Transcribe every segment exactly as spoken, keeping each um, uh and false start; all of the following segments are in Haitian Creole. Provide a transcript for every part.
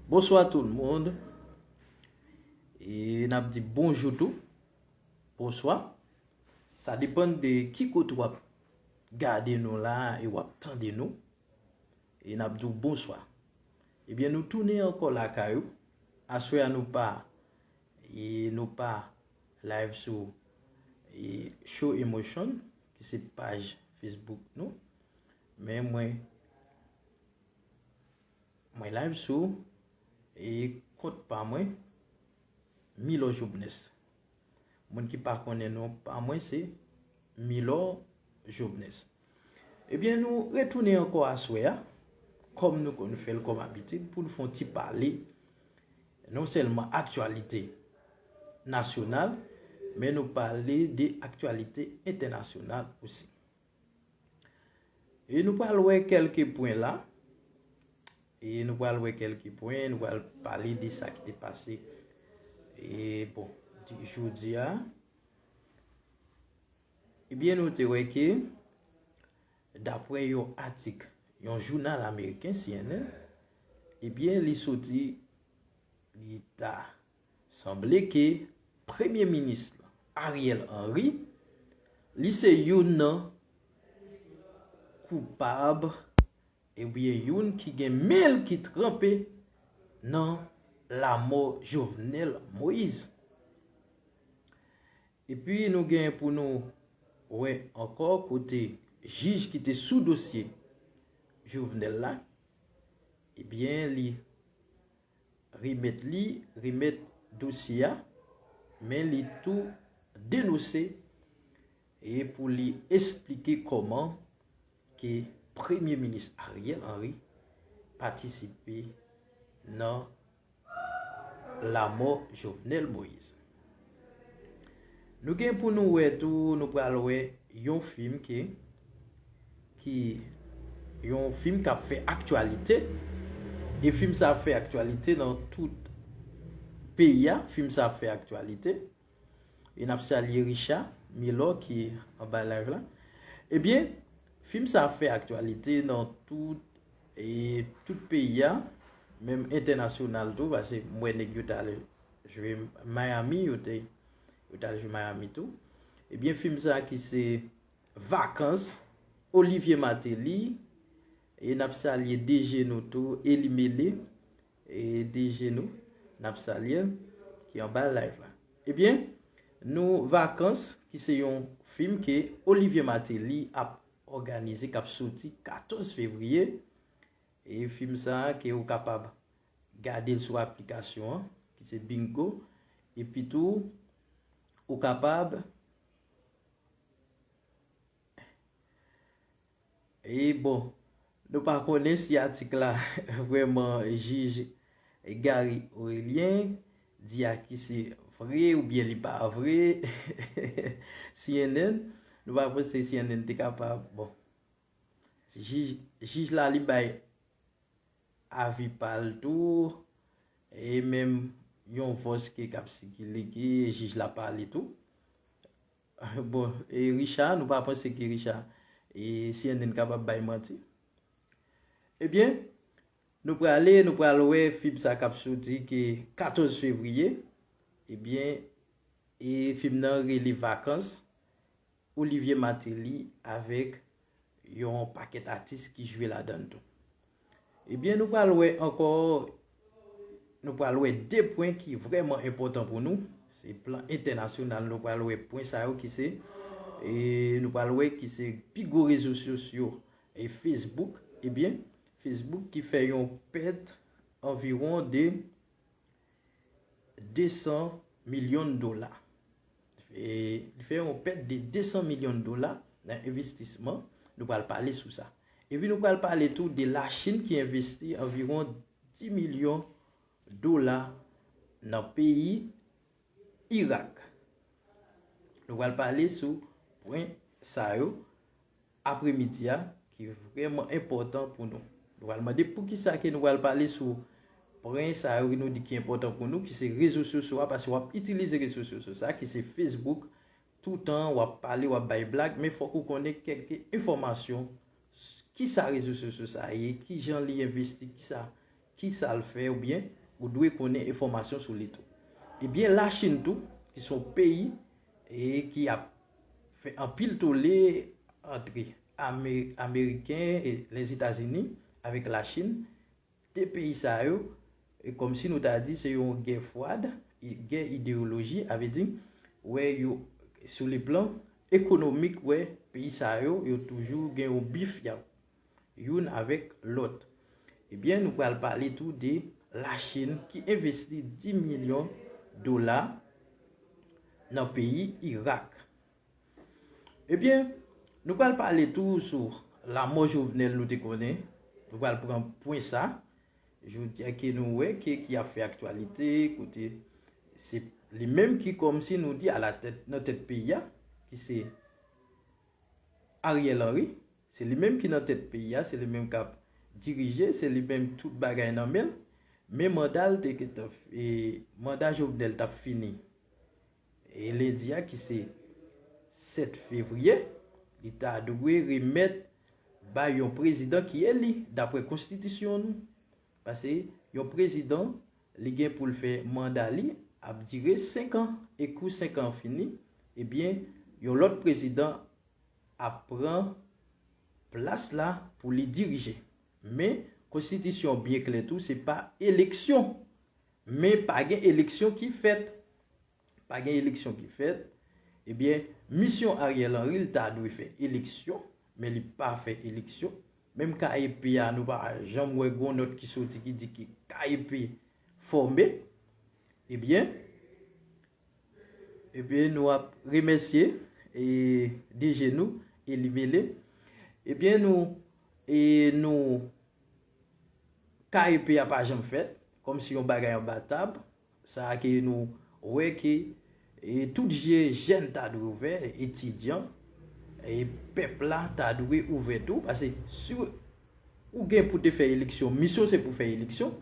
Bonswa tout moun. E n ap di bonjou tou. Bonswa. Sa depann de ki kote w ap gade nou la e w ap tande nou. E n ap di w bonswa. Ebyen, nou tounen ankò lakay ou. Aswè a nou pa, e nou pa live sou, e, Show Emotion, ki se paj Facebook nou. Men mwen, mwen live sou, e, kont pa mwen, Milor Jobnes. Moun ki pa konnen non pa mwen se Milor Jobnes. Ebyen, nou retounen ankò aswè a, kòm nou konn fè l kòm abitid, pou nou fè yon ti pale, non sèlman aktyalite nasyonal, men nou pale de aktyalite entènasyonal osi. E nou pral wè kèlke pwen la. E nou pral wè kèlke pwen, nou pral pale de sa ki te pase. E bon, di jodi a. Ebyen, nou te wè ke, dapre yon atik, yon jounal ameriken, C N N, ebyen, li soti, li ta sanble ke Premye Minis Ariel Henry, li se youn nan koupab, ebyen, youn ki gen men l ki tranpe nan lamò Jovenel Moïse. Epi nou gen pou nou wè ankò kote jij ki te sou dosye Jovenel la, ebyen, li remèt li, remèt dosye a, men li tou denonse e pou li esplike kòman ke Premye Minis Ariel Henry patisipe nan lamò Jovenel Moïse. Nou gen pou nou wè tou, nou pral wè yon fim ke, ki, yon fim k ap fè aktyalite. E fim sa ap fè aktyalite nan tout peyi a. Fim sa ap fè aktyalite. E n ap salye Richard Milor ki anba live la. Ebyen, fim sa ap fè aktyalite nan tout, e tout peyi a, menm entènasyonal tou, paske m wè nèg yo t al jwe Miami, yo te, yo t al jwe Miami tou. Ebyen, fim sa ki se Vakans, Olivier Martelly, e n ap salye D J nou tou, Eli Mele, e D J nou, n ap salye l, ki anba live la. Ebyen, nou Vakans, ki se yon fim ke Olivier Martelly ap òganize, k ap soti katòz fevriye. E fim sa a ke ou kapab gade l sou aplikasyon an, ki se Bingo. Epi tou, ou kapab, e bon, nou pa konnen si atik la vrèman jij Gary Aurelien di a ki se vre oubyen li pa vre. C N N, nou pa panse C N N te kapab, bon. Jij, jij la li bay avi pa l tou, e menm yon vòs ki k ap sikile ke jij la pale tou. Bon, e Richard, nou pa panse ke Richard, e C N N kapab bay manti. Ebyen, nou prale, nou pral wè fim sa k ap soti ke katòz fevriye. Ebyen, e fim nan rele Vakans. Olivier Martelly avèk yon pakèt atis ki jwe ladan l tou. Ebyen, nou pral wè ankò, nou pral wè de pwen ki vrèman enpòtan pou nou. Se plan entènasyonal, nou pral wè pwen sa yo ki se, e nou pral wè ki se pi gwo rezo sosyo, e Facebook. Ebyen, Facebook ki fè yon pèt anviwon de de san milyon dola. E li fè yon pèt de de san milyon dola nan envestisman. Nou pral pale sou sa. Epi nou pral pale tou de Lachin ki envesti anviwon dis milyon dola nan peyi Irak. Nou pral pale sou pwen sa yo apremidi a, ki vrèman enpòtan pou nou. Nou pral mande poukisa ke nou pral pale sou pwen sa yo nou di ki enpòtan pou nou, ki se rezo sosyo a, paske w ap itilize rezo sosyo sa, ki se Facebook, toutan w ap pale, w ap bay blag, men fòk ou konnen kèlke enfòmasyon, kisa rezo sosyo sa ye, kijan li envesti, kisa, ki sa l fè, oubyen ou dwe konnen enfòmasyon sou li tou. Ebyen, Lachin tou, ki se yon peyi e ki ap fè anpil tole antre Ame-, Ameriken e Lèzetazini avèk Lachin, de peyi sa yo, e kòmsi nou ta di se yon gè fwad, gè ideyoloji, a vle di, wè yo, sou le plan ekonomik, wè peyi sa yo, yo toujou gen yon bif y ap youn avèk lòt. Ebyen, nou pral pale tou de Lachin ki envesti dis milyon dola nan peyi Irak. Ebyen, nou pral pale tou sou lanmò Jovenel, nou te konnen. Nou pral pran pwen sa. Jodi a ke nou wè ke ki ap fè aktyalite, kote se li menm ki kòmsi nou di alatèt, nan tèt peyi a, ki se Ariel Henry. Se li menm ki nan tèt peyi a, se li menm k ap dirije, se li menm tout bagay nan men l. Men manda l te, e, manda Jovenel t ap fini. E lendi a ki se sèt fevriye, li ta dwe remèt bay yon prezidan ki eli, dapre konstitisyon nou. Paske yon prezidan, li gen pou l fè manda li ap dire senk an, e kou senk an fini, ebyen, yon lòt prezidan ap pran plas la pou li dirije. Men, konstitisyon byen klè tou, se pa eleksyon. Men pa gen eleksyon ki fèt. Pa gen eleksyon ki fèt. Ebyen, misyon Ariel Henry, li ta dwe fè eleksyon, men li pa fè eleksyon. Menm K E P a, nou pa janm wè gon nòt ki soti ki di ke K E P fòme. Ebyen, ebyen, nou ap remèsye, e, D G nou, Eli Mele. Ebyen, nou, e, nou, K E P a pa janm fèt, kòmsi yon bagay anba tab, sa ke nou wè ke, e, tout je jèn ta dwe ouvè, etidyan, e pèp la ta dwe ouvè tou, paske si ou gen pou te fè eleksyon, misyon se pou fè eleksyon,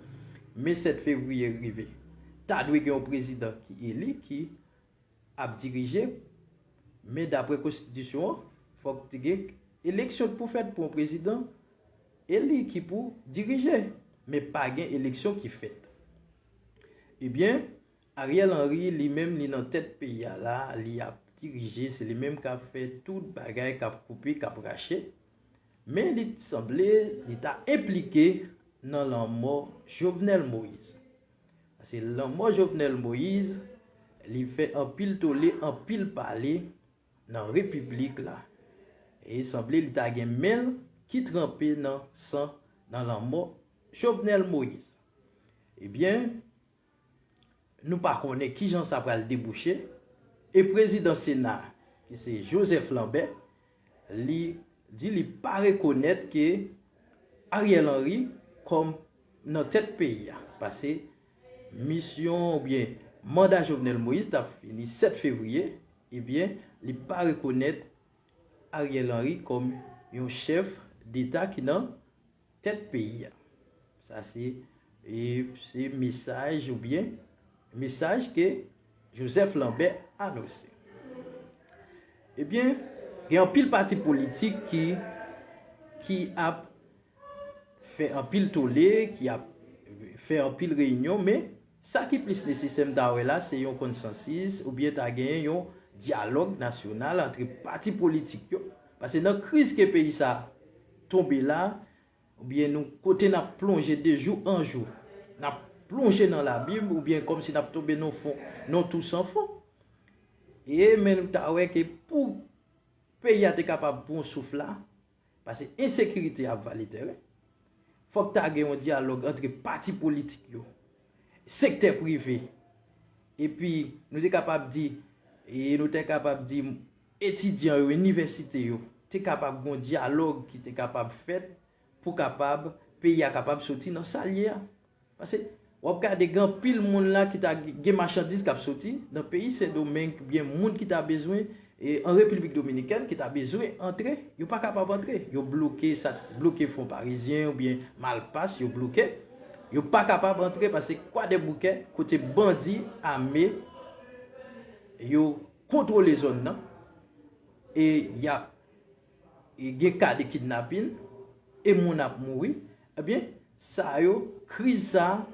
men sèt fevriye rive. Ta dwe gen yon prezidan ki eli, ki ap dirije, men dapre konstitisyon an, fòk te gen eleksyon pou fèt pou yon prezidan eli ki pou dirije, men pa gen eleksyon ki fèt. Ebyen, Ariel Henry, li menm, li nan tèt peyi a la, li ap dirije, se li menm k ap fè tout bagay, k ap koupe, k ap rache, men li t sanble, li ta enplike nan lanmò Jovenel Moïse. Paske lanmò Jovenel Moïse, li fè anpil tole, anpil pale nan repiblik la. E sanble li ta gen men l ki tranpe nan san, nan lanmò Jovenel Moïse. Ebyen, nou pa konnen kijan sa pral debouche. E prezidan Sena, ki se Joseph Lambert, li di li pa rekonèt ke Ariel Henry kòm nan tèt peyi a. Paske misyon oubyen manda Jovenel Moïse t ap fini sèt fevriye, ebyen, li pa rekonèt Ariel Henry kòm yon chèf deta ki nan tèt peyi a. Sa se, e, se mesaj oubyen mesaj ke Joseph Lambert anonse. Ebyen, gen anpil pati politik ki, ki ap fè anpil tole, ki ap fè anpil reyinyon, men sa ki plis nesesè m ta wè la, se yon konsansis, oubyen ta genyen yon dyalòg nasyonal antre pati politik yo. Paske nan kriz ke peyi sa tonbe la, oubyen nou kote n ap plonje de jou an jou, n ap plonje nan labim, oubyen kòmsi n ap tonbe nan fon, nan tou san fon. E men nou ta wè ke pou peyi a te kapab pran souf la, paske ensekirite ap vale tèren, fòk ta gen yon dyalòg antre pati politik yo, sektè prive, epi nou te kapab di, e nou te kapab di etidyan yo, inivèsite yo, te kapab gen yon dyalòg ki te kapab fèt pou kapab, peyi a kapab soti nan sa l ye a. Paske w ap gade gen anpil moun la ki ta gen machandiz k ap soti nan peyi Sendomeng, oubyen moun ki ta bezwen, e, an Repiblik Dominikèn, ki ta bezwen antre, yo pa kapab antre. Yo bloke, sa t bloke Fon Parizyen oubyen Malpas, yo bloke. Yo pa kapab antre paske Kwadèboukè, kote bandi ame, yo kontwole zòn nan, e y ap e gen ka de kidnapin, e moun ap mouri, ebyen, Sa yo, kriz sa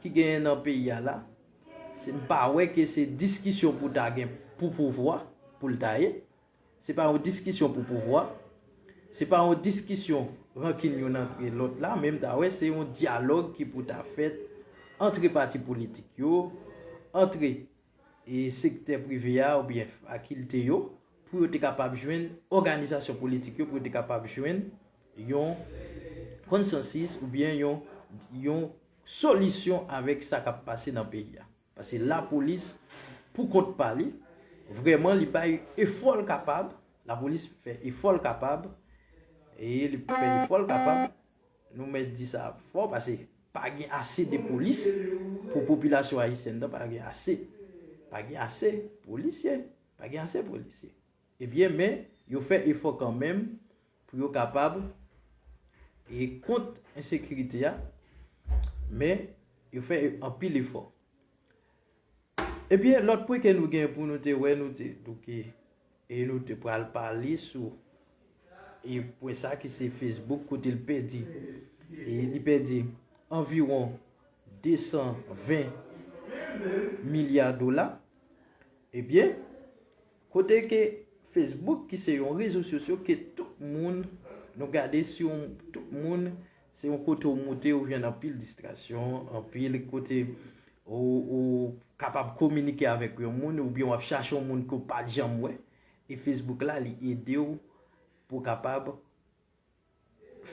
ki genyen nan peyi a la, se, m pa wè ke se diskisyon pou ta gen pou pouvwa, pou l ta ye. Se pa yon diskisyon pou pouvwa. Se pa yon diskisyon rankin youn antre lòt la, men m ta wè se yon dyalòg ki pou ta fèt antre pati politik yo, antre e sektè prive a oubyen fakilte yo, pou yo te kapab jwenn, òganizasyon politik yo, pou yo te kapab jwenn yon konsansis oubyen yon, yon solisyon avèk sa k ap pase nan peyi a. Paske lapolis, pou kont pa li, vrèman, li bay efò l kapab, lapolis fè efò l kapab, e li fè efò l kapab, nou mèt di sa fò, paske pa gen ase de polis pou popilasyon ayisyèn nan, pa gen ase, pa gen ase polisye, pa gen ase polisye. Ebyen, men, yo fè efò kanmenm pou yo kapab e kont ensekirite a, men yo fè anpil efò. Ebyen, lòt pwen ke nou gen pou nou te wè, nou te, donk, e nou te pral pale sou e pwen sa ki se Facebook, kote l pèdi, e li pèdi anviwon de san ven milya dola. Ebyen, kote ke Facebook, ki se yon rezo sosyo ke tout moun, nou gade si yon, tout moun, se yon kote ou moute, ou jwenn anpil distraksyon, anpil kote ou, ou kapab kominike avèk yon moun, oubyen w ap chache yon moun ke w pa t janm wè. E Facebook la, li ede w pou w kapab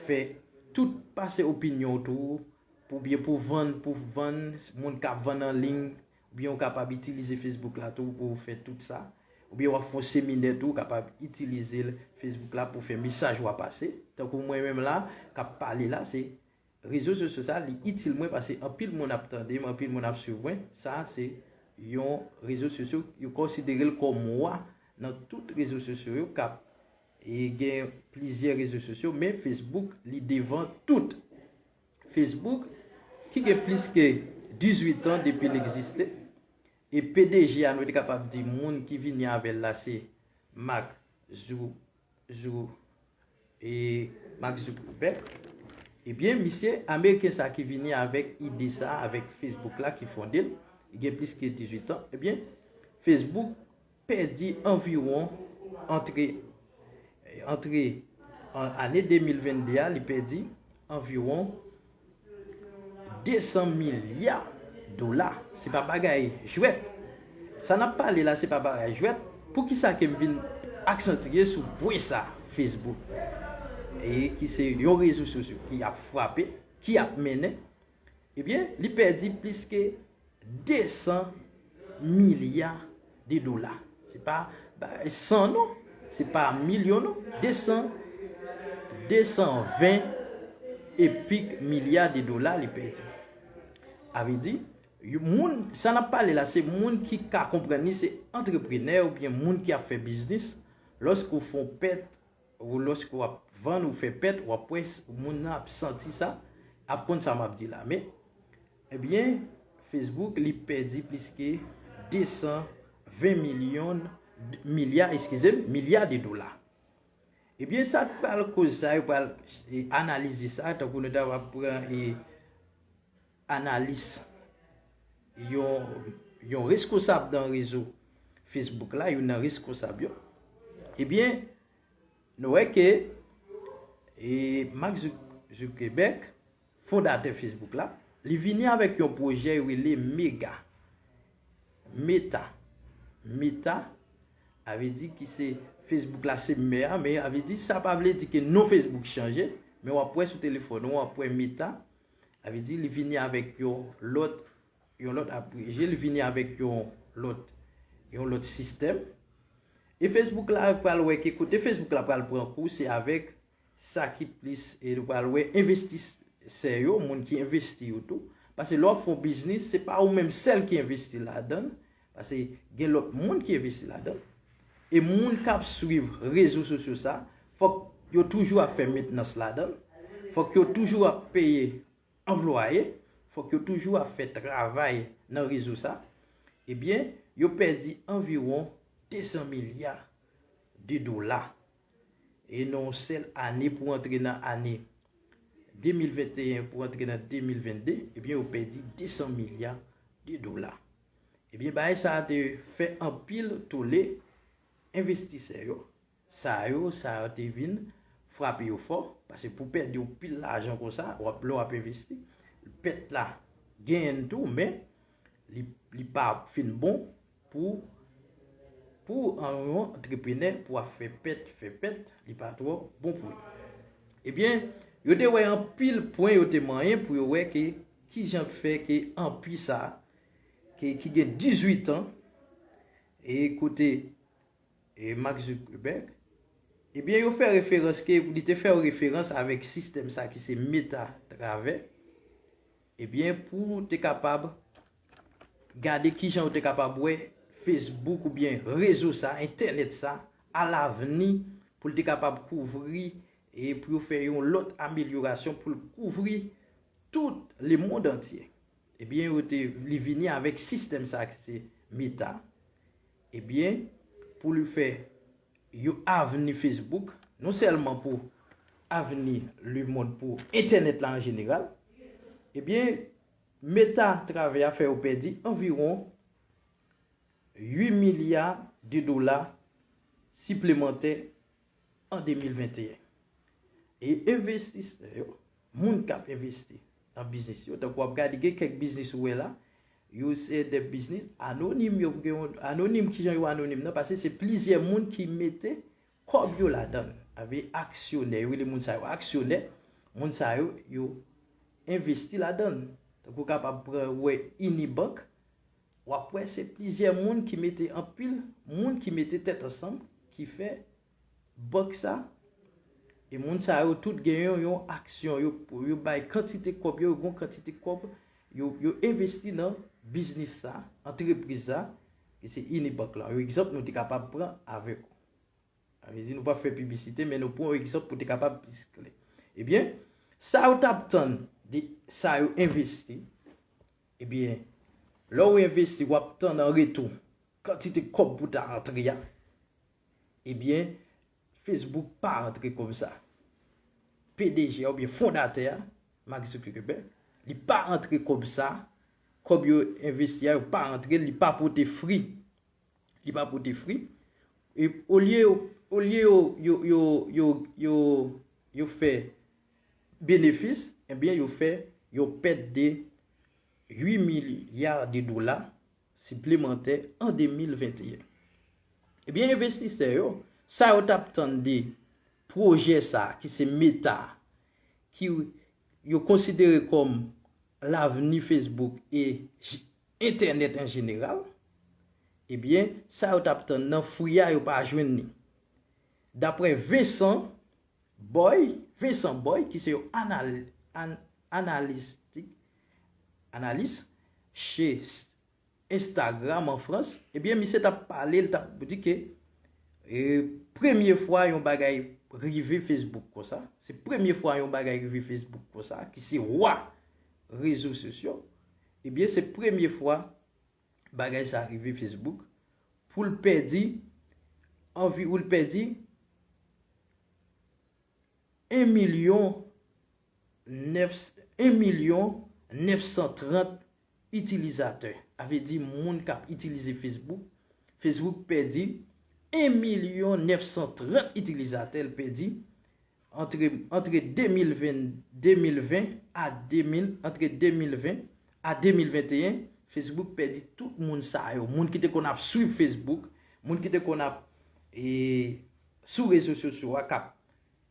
fè tout pase opinyon w tou, pou byen pou vann, pou vann, moun k ap vann an liy, oubyen w kapab itilize Facebook la tou pou w fè tout sa. Oubyen w ap fè yon seminè tou, w kapab itilize l, Facebook la pou fè mesaj ou a pase. Tankou mwen menm la, k ap pale la, se rezo sosyo sa, li itil mwen paske anpil moun ap tande m, anpil moun ap swiv mwen. Sa se yon rezo sosyo, yo konsidere l kòm wa nan tout rezo sosyo yo, k ap e gen plizyè rezo sosyo, men Facebook, li devan tout. Facebook, ki gen plis ke dizuit an depi l egziste, e P D G a, nou te kapab di moun ki vini avè l la, se Mark Zu-, Zu-, e Mark Zuckerberg. Ebyen, misye ameriken sa ki vini avèk ide sa, avèk Facebook la, ki fonde l, li gen plis ke dizuit an. Ebyen, Facebook pèdi anviwon, antre, antre an ane de mil vennde a, li pèdi anviwon de san milya dola. Se pa bagay jwèt. Sa n ap pale la, se pa bagay jwèt. Poukisa ke m vin aksantiye sou pwen sa, Facebook, e ki se yon rezo sosyo ki ap frape, ki ap mennen, ebyen, li pèdi plis ke de san milya de dola. Se pa, ba, san non, se pa milyon non, de san, de san ven epik milya de dola li pèdi. A vle di, yo, moun, sa n ap pale la, se moun ki ka konprann li, se antreprenè oubyen moun ki ap fè biznis. Lòske w fè yon pèt, ou lòske w ap vann, ou fè pèt, w ap wè s-, moun nan ap santi sa, ap konn sa m ap di la. Men, ebyen, Facebook, li pèdi plis ke de san ven milyon, milya, eskize m, milya de dola. Ebyen, sa k pral koz sa, yo pral, e, analize sa, tankou nou ta va pran, e, analis yon, yon reskonsab nan rezo Facebook la, youn nan reskonsab yo. Ebyen, nou wè ke, e, Mark Zuc-, Zuckerberg, fondatè Facebook la, li vini avèk yon pwojè yo rele Mega. Meta. Meta, a vle di ki se Facebook la, se mè a, men a vle di sa pa vle di ke non Facebook chanje, men w ap wè sou telefòn ou, w ap wè Meta, a vle di li vini avèk yon lòt, yon lòt abreje, li vini avèk yon lòt, yon lòt sistèm. E Facebook la pral wè ke kote Facebook la pral pran kou, se avèk sa ki plis, e nou pral wè envestisè yo, moun ki envesti yo tou. Paske lè w ap fè yon biznis, se pa ou menm sèl ki envesti ladan l, paske gen lòt moun ki envesti ladan l. E moun k ap swiv rezo sosyo sa, fòk yo toujou ap fè mentnans ladan l, fòk yo toujou ap peye anplwaye, fòk yo toujou ap fè travay nan rezo sa, ebyen, yo pèdi anviwon de san milya de dola. E nan yon sèl ane, pou antre nan ane de mil venteyen pou antre nan de mil vennde, ebyen, yo pèdi de san milya de dola. Ebyen, bagay sa a te fè anpil tole envestisè yo. Sa yo, sa yo te vin frape yo fò, paske pou pèdi yon pil lajan konsa, w ap, lè w ap envesti, pèt la genyen tou, men li, li pa fin bon pou, pou an, yon antreprenè, pou ap fè pèt, fè pèt, li pa twò bon pou li. Ebyen, yo te wè anpil pwen yo te manyen pou yo wè ke kijan fè ke anpi sa, ke, ki gen dizuit an, e kote e Mark Zuckerberg, ebyen, yo fè referans ke, li te fè yon referans avèk sistèm sa ki se Meta Travè, ebyen, pou te kapab gade kijan yo te kapab wè Facebook oubyen rezo sa, entènèt sa, alavni, pou l te kapab kouvri e pou yo fè yon lòt amelyorasyon pou l kouvri tout lemonn antye. Ebyen, yo te, li vini avèk sistèm sa ki se Meta. Ebyen, pou li fè yon avni Facebook, non sèlman pou avni lemonn, pou entènèt la an jeneral, ebyen, Meta Travè a fè yo pèdi anviwon uit milya de dola siplemantè an de mil venteyen. E envestisè yo, moun k ap envesti nan biznis yo, tankou w ap gade, gen kèk biznis ou wè la, yo se de biznis anonim, yo gen yon anonim, kijan yo anonim nan, paske se plizyè moun ki mete kòb yo ladan l. Avè aksyonè, yo rele moun sa yo aksyonè, moun sa yo, yo envesti ladan l. Tankou w kapab pran, wè Unibank, w ap wè se plizyè moun ki mete, anpil moun ki mete tèt ansanm, ki fè bank sa. E moun sa yo tout gen yon, yon aksyon, yo, yo bay kantite kòb, yo, yo gon kantite kòb, yo, yo envesti nan biznis sa, antrepriz sa, ki se Unibank la. Yon egzanp nou te kapab pran avèk ou. Sa vle di nou p ap fè piblisite, men nou pran yon egzanp pou te kapab plis klè. Ebyen, sa yo t ap tann de sa yo envesti, ebyen, lè w envesti, w ap tann an retou kantite kòb pou ta antre a. Ebyen, Facebook pa antre kòb sa. P D G a oubyen fondatè a, Mark Zuckerberg, li pa antre kòb sa. Kòb yo envesti a, yo pa antre, li pa pote fri. Li pa pote fri. E olye yo, olye yo, yo, yo, yo, yo, yo fè benefis, ebyen, yo fè yon pèt de uit milya de dola siplemantè an de mil venteyen. Ebyen, envestisè yo, sa yo t ap tann de pwojè sa a, ki se Meta, ki yo konsidere kòm lavni Facebook e j-, entènèt an jeneral, ebyen, sa yo t ap tann nan fwi a, yo pa jwenn li. Daprè Vincent Boy, Vincent Boy, ki se yon anal-, an-, analistik, analis che s-, Instagram an Frans, ebyen, misye t ap pale, l t ap di ke, e, premye fwa yon bagay rive Facebook konsa, se premye fwa yon bagay rive Facebook konsa, ki se wa rezo sosyo, ebyen, se premye fwa bagay sa rive Facebook, pou l pèdi, anvi-, ou l pèdi en milyon nèf, en milyon nèf san trant itilizatè. Sa vle di moun k ap itilize Facebook. Facebook pèdi en milyon nèf san trant itilizatè, l pèdi antre, antre de mil ven, de mil ven a de mil, antre de mil ven a de mil venteyen, Facebook pèdi tout moun sa yo. Moun ki te konn ap swiv Facebook, moun ki te konn ap, e, sou rezo sosyo a, k ap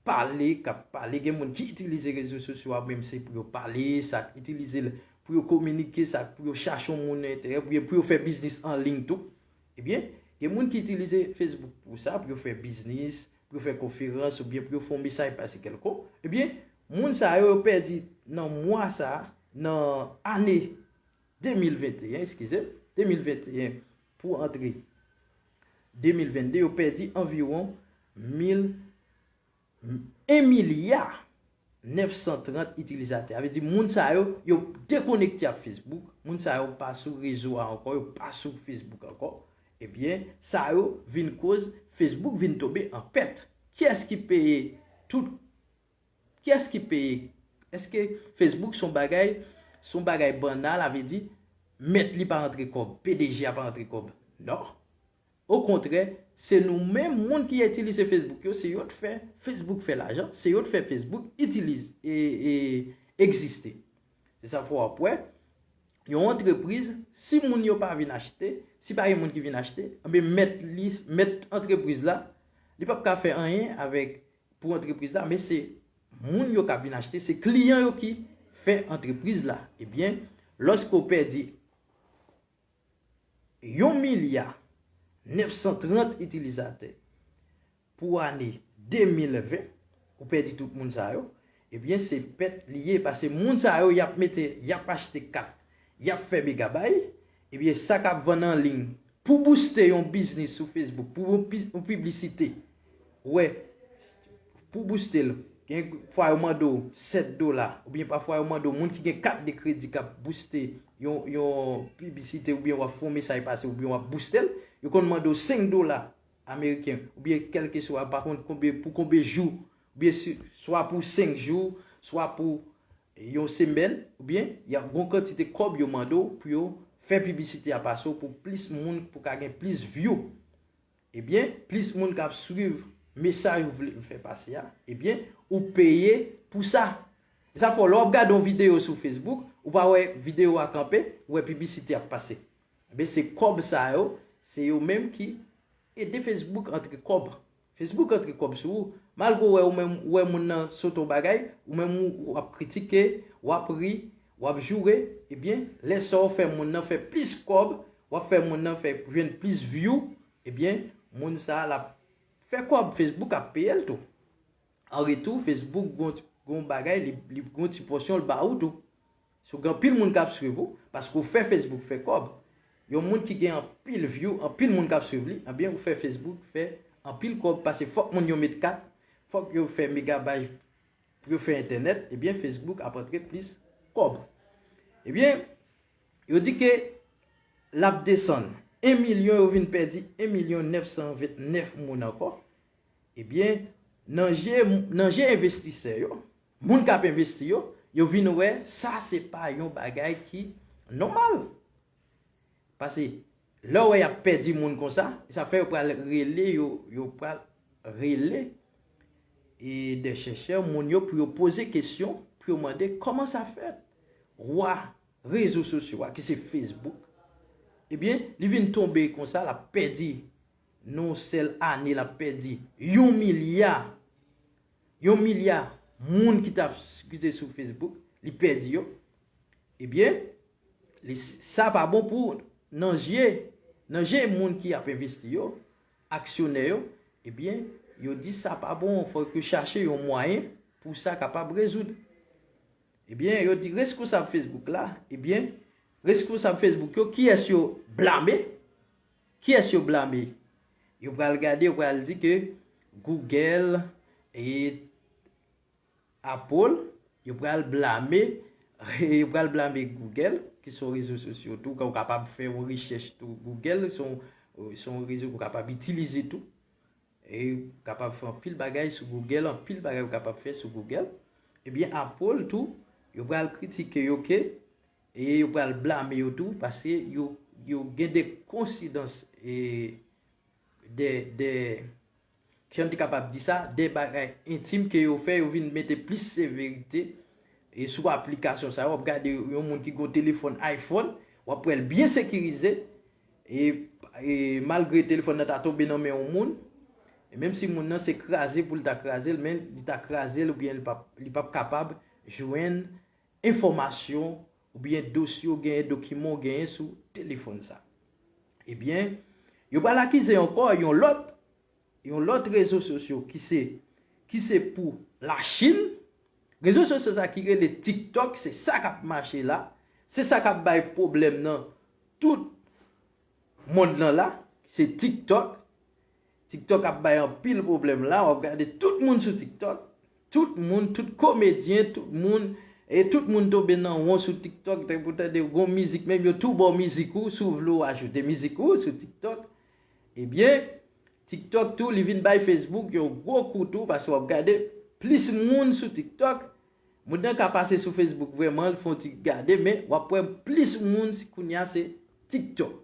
pale, k ap pale. Gen moun ki itilize rezo sosyo a, menm se pou yo pale, sa k itilize l pou yo kominike, sa k pou yo chache yon moun enterè, pou yo, pou yo fè biznis an liy tou. Ebyen, gen moun ki itilize Facebook pou sa, pou yo fè biznis, pou yo fè konferans, oubyen pou yo fè yon mesaj pase kèlkonk. Ebyen, moun sa yo, yo pèdi nan mwa sa, nan ane de mil venteyen, eskize, de mil venteyen pou antre de mil vennde, yo pèdi anviwon mil, en milya nèf san trant itilizatè. Sa vle di moun sa yo, yo dekonekte ak Facebook, moun sa yo pa sou rezo a ankò, yo pa sou Facebook ankò. Ebyen, sa yo vin koz Facebook vin tonbe an pèt. Kiyès ki peye tout, kiyès ki peye Èske Facebook se yon bagay, se yon bagay banal, sa vle di, mèt li pa rantre kòb, P D G a pa rantre kòb? Non. Okontrè, se nou menm moun ki itilize Facebook yo, se yo t fè Facebook fè lajan, se yo t fè Facebook itilize e, e egziste. Se sa fè w ap wè, yon antrepriz, si moun yo pa vin achte, si pa gen moun ki vin achte, anben mèt li, mèt antrepriz la, li p ap ka fè anyen avèk, pou antrepriz la, men se moun yo k ap vin achte, se kliyan yo ki fè antrepriz la. Ebyen, lòske w pèdi yon milya nèf san trant itilizatè pou ane de mil ven, ou pèdi tout moun sa yo, ebyen, se pèt li ye, paske moun sa yo, y ap mete, y ap achte kat, y ap fè megabay, ebyen, sa k ap vann an liy, pou booste yon biznis sou Facebook, pou yon pi-, yon piblisite, ou wè, pou booste l, gen fwa yo mande w sèt dola, oubyen pafwa yo mande w, moun ki gen kat de kredi k ap booste yon, yon piblisite, oubyen w ap fè yon mesaj pase, oubyen w ap booste l, yo konn mande w senk dola ameriken, oubyen kèlkeswa, pa konn konbyen, pou konbyen jou, oubyen si, swa pou senk jou, swa pou yon semèn, oubyen y ap gon kantite kòb yo mande w pou yo fè piblisite a pase w pou plis moun, pou ka gen plis view. Ebyen, plis moun k ap swiv mesaj ou vle fè pase a, ebyen, ou peye pou sa. E sa fè w, lè w ap gade yon videyo sou Facebook, ou pa wè videyo a kanpe, ou wè piblisite ap pase. Ebyen, se kòb sa yo, se yo menm ki ede Facebook antre kòb. Facebook antre kòb sou ou. Malgre w wè, ou menm, ou wè moun nan sote yon bagay, ou menm ou, w ap kritike, w ap ri, w ap joure, ebyen, lè sa w fè moun nan fè plis kòb, w ap fè moun nan fè jwenn plis view, ebyen, moun sa a l ap fè kòb, Facebook ap peye l tou. An retou, Facebook gon, gon bagay, li, li gon ti pòsyon l ba ou tou. Si w gen anpil moun k ap swiv ou, paske w fè Facebook fè kòb. Yon moun ki gen anpil view, anpil moun k ap swiv li, ebyen, ou fè Facebook fè anpil kòb, paske fòk moun yo met kat, fòk yo fè megabay pou yo fè entènèt, ebyen, Facebook ap antre plis kòb. Ebyen, yo di ke l ap desann en milyon, yo vin pèdi en milyon nèf san vennèf moun ankò. Ebyen, nan je, nan je envestisè yo, moun k ap envesti yo, yo vin wè sa se pa yon bagay ki nòmal. Paske lè w wè y ap pèdi moun konsa, sa fè yo pral rele, yo, yo pral rele e dè chèchè, moun yo pou yo poze kesyon, pou yo mande kòman sa fèt. Wa rezo sosyo a, ki se Facebook, ebyen, li vin tonbe konsa, l ap pèdi, nan yon sèl ane, l ap pèdi yon milya, yon milya moun ki t ap, ki te sou Facebook, li pèdi yo. Ebyen, li, sa pa bon pou, nan je, nan je moun ki ap envesti yo, aksyonè yo, ebyen, yo di sa pa bon, fòk yo chache yon mwayen pou sa kapab rezoud. Ebyen, yo di reskonsab Facebook la, ebyen, reskonsab Facebook yo, kiyès yo blame? Kiyès yo blame? Yo pral gade, yo pral di ke Google e Apple, yo pral blame, yo pral blame Google, ki se yon rezo sosyo tou, ke w kapab fè yon rechèch tou. Google se yon, se yon rezo ke w kapab itilize tou. E w kapab fè anpil bagay sou Google, anpil bagay ou kapab fè sou Google. Ebyen, Apple tou, yo pral kritike yo ke, e yo pral blame yo tou, paske yo, yo gen de konsidans, e de, de, kijan m te kapab di sa, de bagay entim ke yo fè, yo vin mete plis severite, e sou aplikasyon sa yo, w ap gade yon moun ki gen yon telefòn iPhone, w ap wè l byen sekirize, e, e malgre telefòn nan ta tonbe nan men yon moun, e menm si moun nan se kraze pou l ta kraze l, men li ta kraze l oubyen li p ap, li p ap kapab jwenn enfòmasyon oubyen dosye w genyen, dokiman w genyen sou telefòn sa. Ebyen, yo pral akize ankò yon lòt, yon lòt rezo sosyo ki se, ki se pou Lachin. Rezo sosyo sa ki rele TikTok, se sa k ap mache la. Se sa k ap bay pwoblèm nan tout mond lan la, se TikTok. TikTok ap bay anpil pwoblèm la. W ap gade tout moun sou TikTok. Tout moun, tout komedyen, tout moun, e tout moun tonbe nan won sou TikTok. Tankou w tande yon mizik, menm yo tou ba w mizik ou, si w vle w ajoute mizik ou sou TikTok. Ebyen, TikTok tou, li vin bay Facebook yon gwo kou tou, paske w ap gade plis moun sou TikTok, Moun nan ka pase sou Facebook vrèman, l fè yon ti gade, men w ap wè plis moun si kounye a se TikTok.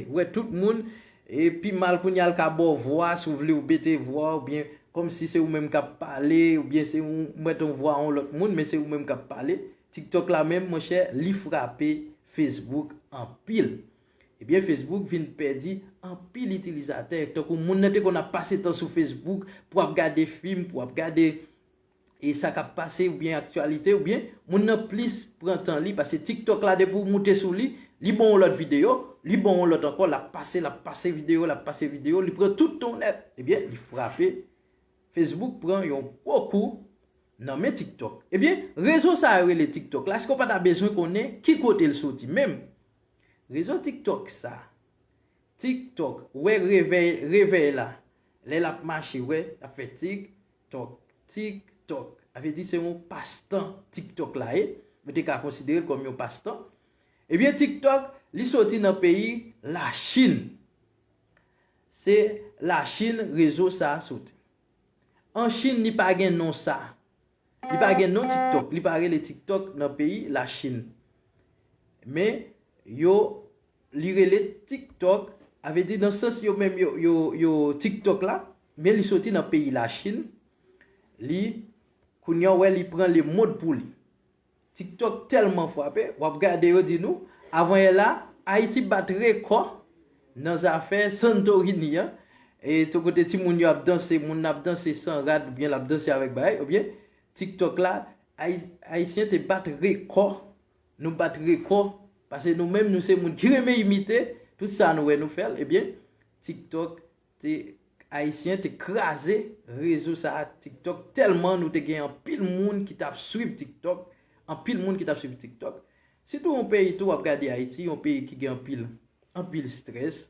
Ou wè tout moun, e pi mal kounye a l ka ba w vwa, si w vle w mete vwa, oubyen kòmsi se ou menm k ap pale, oubyen se ou mete yon vwa yon lòt moun, men se ou menm k ap pale. TikTok la menm, monchè, li frape Facebook anpil. Ebyen, Facebook vin pèdi anpil itilizatè. Tankou moun nan te konn ap pase tan sou Facebook pou ap gade fim, pou ap gade e sa k ap pase oubyen aktyalite, oubyen moun nan plis pran tan li, paske TikTok la, depi w moute sou li, li ba w yon lòt videyo, li ba w yon lòt ankò, l ap pase, l ap pase videyo, l ap pase videyo, li pran tout tan w nèt. Ebyen, li frape. Facebook pran yon gwo kou nan men TikTok. Ebyen, rezo sa yo rele TikTok la, èske w pa ta bezwen konnen ki kote l soti menm? Rezo TikTok sa, TikTok, ou wè revèy, revèy la, lè l ap mache, ou wè, l ap fè tik, tòk, tik, tòk. Sa vle di se yon pastan TikTok la ye. Nou te ka konsidere l kòm yon pastan. Ebyen, TikTok, li soti nan peyi Lachin. Se Lachin rezo sa a soti. An Chin, li pa gen non sa. Li pa gen non TikTok. Li pa rele TikTok nan peyi Lachin. Men, yo, li rele TikTok. Sa vle di, nan sans yo menm, yo, yo, yo TikTok la, men li soti nan peyi Lachin. Li, kounye a, w wè, li pran lemond pou li. TikTok tèlman frape, w ap gade yo di nou, avanyè la, Ayiti bat rekò nan zafè Santorini an. E tout kote timoun yo ap danse, moun nan ap danse san rad, oubyen l ap danse avèk bagay, oubyen TikTok la, Ayi-, Ayisyen te bat rekò. Nou bat rekò. Paske nou menm, nou se moun ki renmen imite, tout sa nou wè nou fè l, ebyen, TikTok te, Ayisyen te kraze rezo sa a TikTok, tèlman nou te gen anpil moun ki t ap swiv TikTok, anpil moun ki t ap swiv TikTok. Sitou yon peyi tou, w ap gade Ayiti, yon peyi ki gen anpil, anpil strès,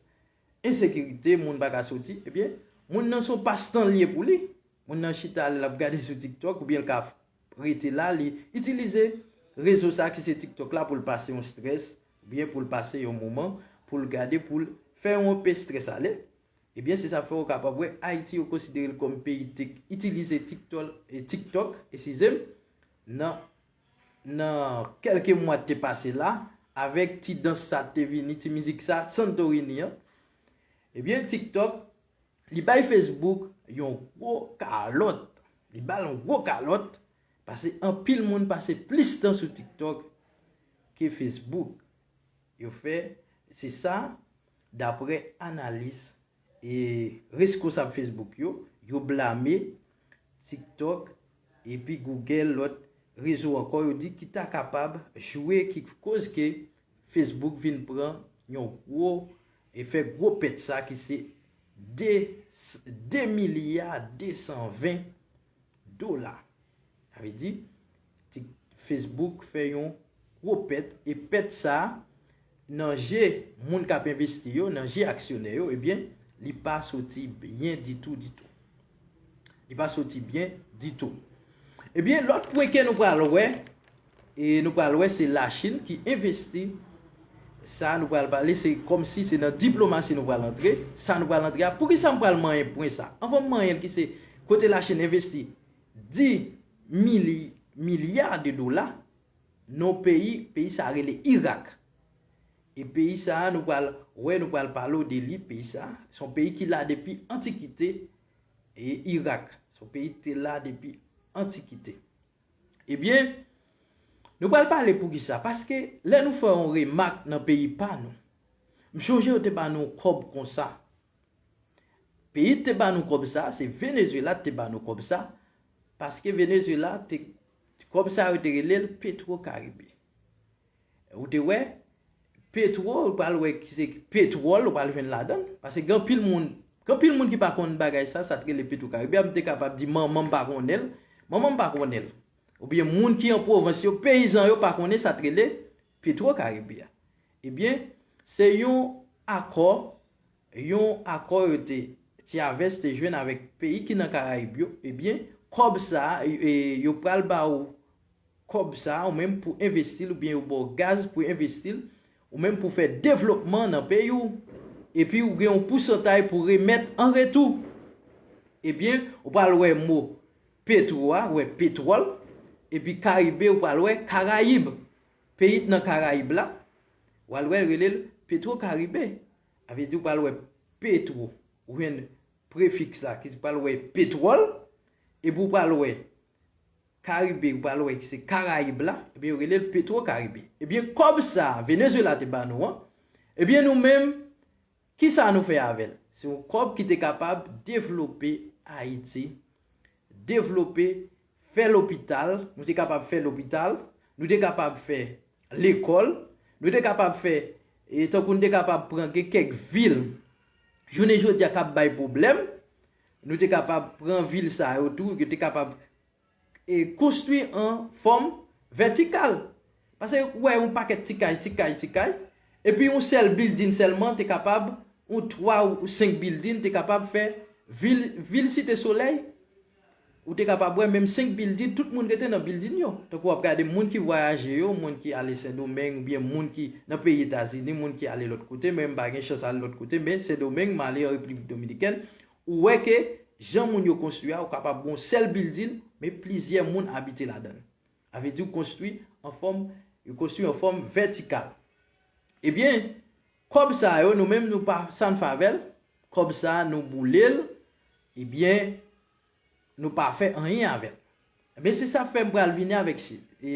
ensekirite, moun pa ka soti, ebyen, moun nan se yon pastan l ye pou li. Moun nan chita, l ap gade sou TikTok, oubyen l ka rete la, li itilize rezo sa a ki se TikTok la pou l pase yon strès, oubyen pou l pase yon moman, pou l gade, pou l fè yon pe strès ale. Ebyen, se sa fè w kapab wè Ayiti, yo konsidere l kòm peyi ki itilize TikTok, e TikTok, eskize m, nan, nan kèlke mwa te pase la, avèk ti dans sa te vini, ti mizik sa, Santorini an. Ebyen, TikTok, li bay Facebook yon gwo kalòt. Li ba l yon gwo kalòt, paske anpil moun pase plis tan sou TikTok ke Facebook. Yo fè, se sa, daprè analis e reskonsab Facebook yo, yo blame TikTok, epi Google, lòt rezo ankò, yo di ki ta kapab jwe, ki koz ke Facebook vin pran yon gwo, e fè gwo pèt sa ki se de, de milya de san ven dola. Sa vle di, Tik-, Facebook fè yon gwo pèt, e pèt sa a, nan je moun k ap envesti yo, nan je aksyonè yo, ebyen, li pa soti byen ditou, ditou. Li pa soti byen ditou. Ebyen, lòt pwen ke nou pral wè, e nou pral wè se Lachin ki envesti. Sa nou pral pale, se kòmsi se nan diplomasi nou pral antre. Sa nou pral antre a, poukisa m pral manyen pwen sa? Anvan m manyen l, ki se kote Lachin envesti dis mili-, milya de dola nan peyi, peyi sa rele Irak. E peyi sa a, nou pral wè, nou pral pale w de li, peyi sa a, se yon peyi ki la depi antikite, e Irak, se yon peyi ki te la depi antikite. Ebyen, nou pral pale poukisa, paske lè nou fè yon remak nan peyi pa nou, m chonje yo te ba nou kòb konsa. Peyi ki te ba nou kòb sa, se Venezuela ki te ba nou kòb sa, paske Venezuela te, kòb sa yo te rele l Petro Caribe. Ou te wè, petwo, ou pral wè ki se petwòl, ou pral jwenn ladan l, paske gen anpil moun, gen anpil moun ki pa konn bagay sa, sa t rele Petro Caribe a, m te kapab di manman m pa konnen l, manman m pa konnen l, oubyen moun ki an pwovens yo, peyizan yo pa konnen sa t rele Petro Caribe a. Ebyen, se yon akò, yon akò yo te, Chavez te jwenn avèk peyi ki nan Karayib yo, ebyen, kòb sa a, e, e, yo pral ba ou kòb sa a, ou menm pou envesti l, oubyen yo ba w gaz pou envesti l, ou menm pou fè devlopman nan peyi w. Epi ou gen yon pousantay pou remèt an retou. Ebyen, ou pral wè mo petwo a, wè petwòl, Epi Karibe, ou pral wè Karayib. Peyi k nan Karayib la, ou pral wè rele l Petwo Karibe. A vle di ou pral wè petwo, ou jwenn prefiks la ki pral wè petwòl, epi ou pral wè Karibe, ou pral wè ki se Karayib la, ebyen yo rele l Petwo Karibe. Ebyen kòb sa a Venezuela te ba nou an, ebyen nou menm, kisa nou fè avè l? Se yon kòb ki te kapab devlope Ayiti, devlope, fè lopital, nou te kapab fè lopital, nou te kapab fè lekòl, nou te kapab fè, e, tankou nou te kapab pran gen kèk vil, jounen jodi a k ap bay pwoblèm, nou te kapab pran vil sa yo tou, yo te kapab e, konstwi an fòm vètikal. Paske ou wè yon pakèt ti kay, ti kay, ti kay, epi yon sèl bildin sèlman te kapab, yon twa ou senk bildin te kapab fè vil, vil Site Solèy. Ou te kapab wè menm senk bildin, tout moun rete nan bildin yo. Tankou w ap gade moun ki vwayaje yo, moun ki ale Sendomeng, oubyen moun ki nan peyi Etazini, moun ki ale lòt kote, men m pa gen chans ale lòt kote, men Sendomeng, m ale an Repiblik Dominikèn, ou wè ke jan moun yo konstwi a, ou kapab gen yon sèl bildin, men plizyè moun abite ladan l. A vle di ou konstwi an fòm, yo konstwi an fòm vètikal. Ebyen, kòb sa yo, nou menm nou pa, sa n fè avè l, kòb sa nou boule l, ebyen, nou pa fè anyen avè l. Ebyen, se sa fè m pral vini avèk chi-, e,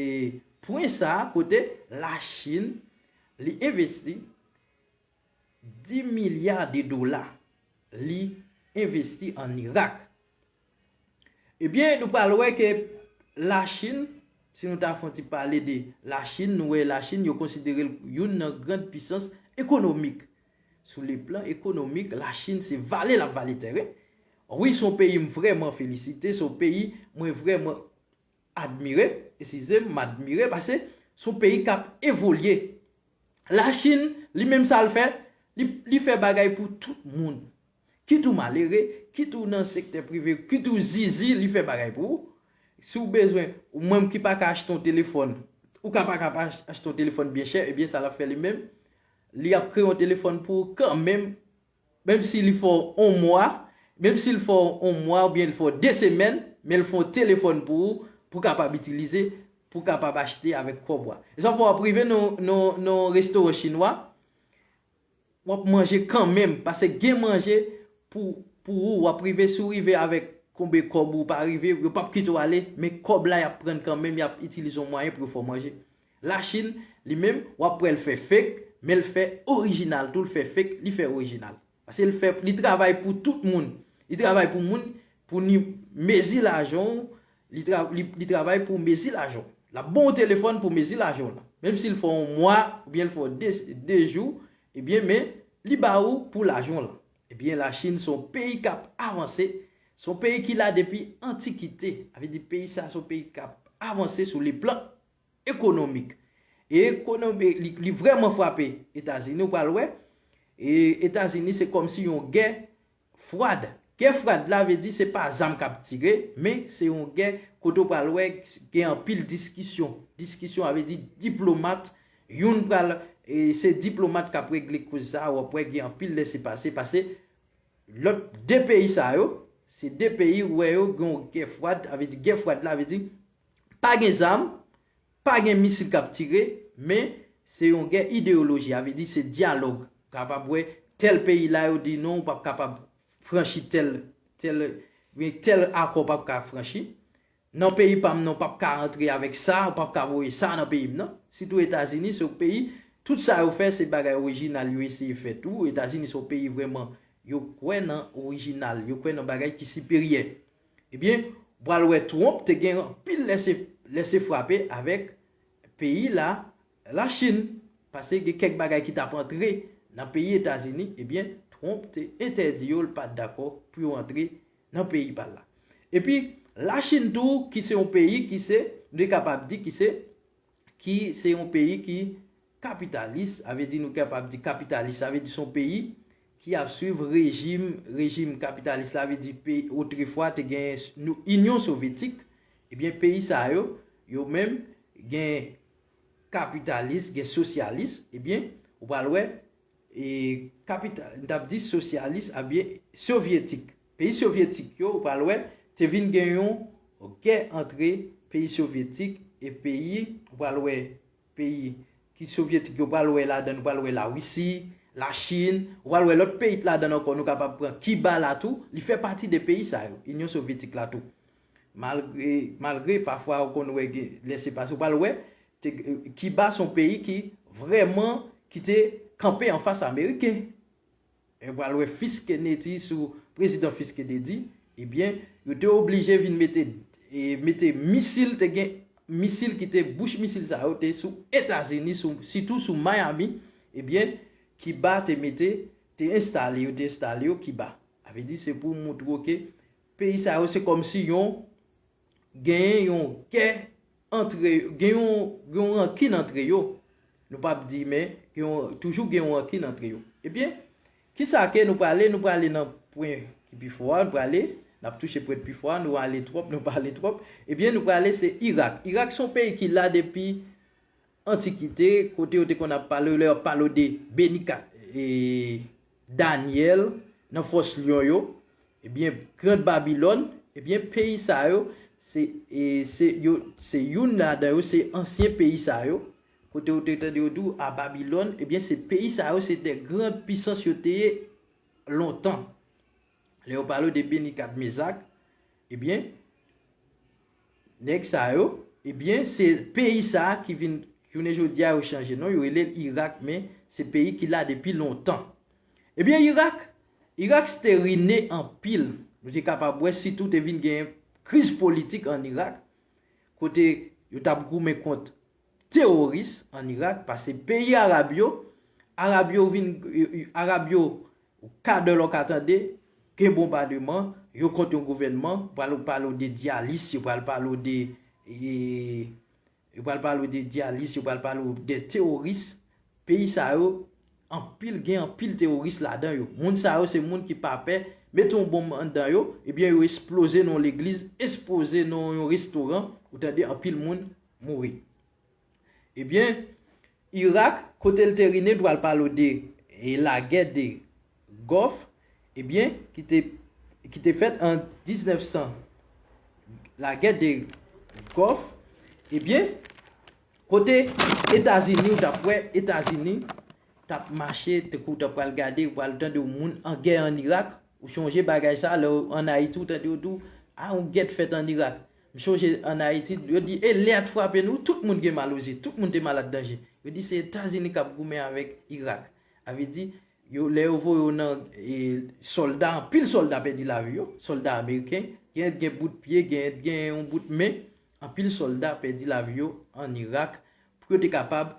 pwen sa kote Lachin, li envesti dis milya de dola li envesti ann Irak. Ebyen, nou pral wè ke Lachin, si nou ta fè yon ti pale de Lachin, nou wè Lachin, yo konsidere l youn nan gran pisans ekonomik. Sou le plan ekonomik, Lachin se vale l ap vale tèren. Wi, se yon peyi m vrèman felisite, se yon peyi mwen vrèman admire, eskize m, m admire, paske se yon peyi k ap evolye. Lachin, li menm sa l fè, li, li fè bagay pou tout moun. Kit ou malere, kit ou nan sektè prive, kit ou zizi, li fè bagay pou ou. Si w bezwen, ou menm ki pa ka achte yon telefòn, ou ka pa ka pa ach-, achte yon telefòn byen chè, ebyen sa l ap fè li menm, li ap kreye yon telefòn pou ou kanmenm, menm si li fè w yon mwa, menm si l fè w yon mwa oubyen l fè w de semèn, men l fè yon telefòn pou ou, pou w kapab itilize, pou w kapab achte avèk kòb ou a. E sa fè w ap rive nan, nan, nan restoran chinwa, w ap manje kanmenm, paske gen manje pou, pou ou, w ap rive, si w rive avèk konbe kòb ou pa rive, yo p ap kite w ale, men kòb la y ap pran kanmenm, y ap itilize yon mwayen pou yo fè w manje. Lachin, li menm, w ap wè l fè fake, men l fè orijinal tou, l fè fake, li fè orijinal. Paske l fè, li travay pou tout moun. Li travay pou moun, pou ni mezi lajan w, li, tra, li, li travay pou mezi lajan w. L ap ba w telefòn pou mezi lajan w la. Menm si l fè yon mwa, oubyen l fè de, de jou, ebyen, men li ba ou pou lajan w la. Ebyen, Lachin se yon peyi k ap avanse, se yon peyi ki la depi antikite. Sa vle di peyi sa se yon peyi k ap avanse sou le plan ekonomik. E ekonomi, li, li vrèman frape Etazini, ou pral wè. E Etazini se kòmsi yon gè fwad. Gè fwad la vle di se pa zam k ap tire, men se yon gè kote w pral wè gen anpil diskisyon. Diskisyon, sa vle di diplomat, youn pral, e se diplomat k ap regle koz sa, w ap wè gen anpil lese pase, pase lòt de peyi sa yo, se de peyi ou wè yo gen yon gè fwad, sa vle di gè fwad la vle di pa gen zam, pa gen misil k ap tire, men se yon gè ideyoloji, sa vle di se dyalòg. Kapab wè tèl peyi la yo di non, ou p ap kapab franchi tèl, tèl, gen tèl akò w p ap ka franchi. Nan peyi pa m nan, w p ap ka antre avèk sa, ou p ap ka voye sa nan peyi m nan. Sitou Etazini, se yon peyi, tout sa yo fè, se bagay orijinal yo eseye fè tou. Etazini se yon peyi vrèman, yo kwè nan orijinal, yo kwè nan bagay ki siperyè. Ebyen, w pral wè Trump te gen anpil lese, lese frape avèk peyi la, Lachin, paske gen kèk bagay ki t ap antre nan peyi Etazini, ebyen, Trump te entèdi yo, l pa t dakò pou yo antre nan peyi pa l la. Epi, Lachin tou, ki se yon peyi ki se, nou te kapab di ki se, ki se yon peyi ki kapitalis, sa vle di nou kapab di kapitalis, sa vle di se yon peyi ki ap swiv rejim, rejim kapitalis la, vle di peyi, otrefwa te gen nou, Inyon Sovyetik, ebyen peyi sa yo, yo menm gen kapitalis, gen sosyalis, ebyen, ou pral wè, e, kapital, m t ap di sosyalis, ebyen, sovyetik. Peyi sovyetik yo, ou pral wè, te vin gen yon gè antre peyi sovyetik, e peyi, ou pral wè peyi ki sovyetik yo, ou pral wè ladan, ou pral wè Larisi, Lachin, ou pral wè lòt peyi ladan ankò, nou kapab pran Kiba la tou, li fè pati de peyi sa yo, Inyon Sovyetik la tou. Malgre, malgre pafwa ou konn wè gen lèsepase, ou pral wè, te, Kiba se yon peyi ki vrèman ki te kanpe anfas Ameriken. E pral wè Fisk Kennedy sou, prezidan Fisk Kennedy, ebyen, yo te oblije vin mete, e, mete misil, te gen misil ki te, bouch misil sa yo te sou Etazini, sou, sitou sou Miami, ebyen, Kiba te mete, te enstale yo, te enstale yo Kiba. Sa vle di se pou moutre w ke peyi sa yo se kòmsi yon genyen yon kè antre, gen yon, gen yon rankin antre yo. Nou p ap di, men gen yon, toujou gen yon rankin antre yo. Ebyen, kisa ke nou prale? Nou prale nan pwen ki pi fò a, nou prale, n ap touche pwen pi fò a, nou ale twòp, nou pale twòp. Ebyen, nou prale se Irak. Irak se yon peyi ki la depi antikite, kote yo te konn ap pale, lè yo ap pale de Beni Ka-, e, Danyèl, nan fòs lyon yo, ebyen, Grand Babilòn, ebyen, peyi sa yo, se, e, se, yo, se youn ladan yo, se ansyen peyi sa yo, kote yo te tande yo di w a Babilòn, ebyen, se peyi sa yo, se de gran pisans yo te ye lontan. Lè yo pale w de Beni Kadmezak, ebyen, nèg sa yo, ebyen, se peyi sa a ki vin, jounen jodi a, yo chanje non, yo rele l Irak, men se peyi ki la depi lontan. Ebyen, Irak, Irak se te rine anpil. Nou te kapab wè, sitou te vin gen kriz politik ann Irak, kote yo t ap goumen kont teworis ann Irak, paske peyi Arab yo, Arab yo vin, Arab yo, ou ka dè lè w ka tande, gen bonbademan, yo kont yon gouvènman, pral pale w de djihalis, yo pral pale w de, e, yo pral pale w de djihalis, yo pral pale w de teworis. Peyi sa yo, anpil, gen anpil teworis ladan yo. Moun sa yo se moun ki pa pè, mete yon bonm anndan yo, ebyen yo esploze nan yon legliz, esploze nan yon restoran, ou tande anpil moun mouri. Ebyen, Irak, kote l te rine, pral pale w de, e, lagè de Gòf, ebyen, ki te, ki te fèt an diznèf san, lagè de Gòf, ebyen, kote Etazini, ou t ap wè Etazini t ap mache, tankou w t ap pral gade, ou pral tande yon moun an gè ann Irak, ou chonje bagay sa, lè w ann Ayiti, ou tande yo di w, a, yon gè t fèt ann Irak. M chonje ann Ayiti, yo di, e lè a t frape nou, tout moun gen mal oze, tout moun te malad danje. Yo di se Etazini k ap goumen avèk Irak. Sa vle di, yo, lè yo voye yo nan, e, sòlda, anpil sòlda pèdi lavi yo, sòlda ameriken, gen, gen bout pye, gen, gen yon bout men, anpil sòlda pèdi lavi yo ann Irak, pou yo te kapab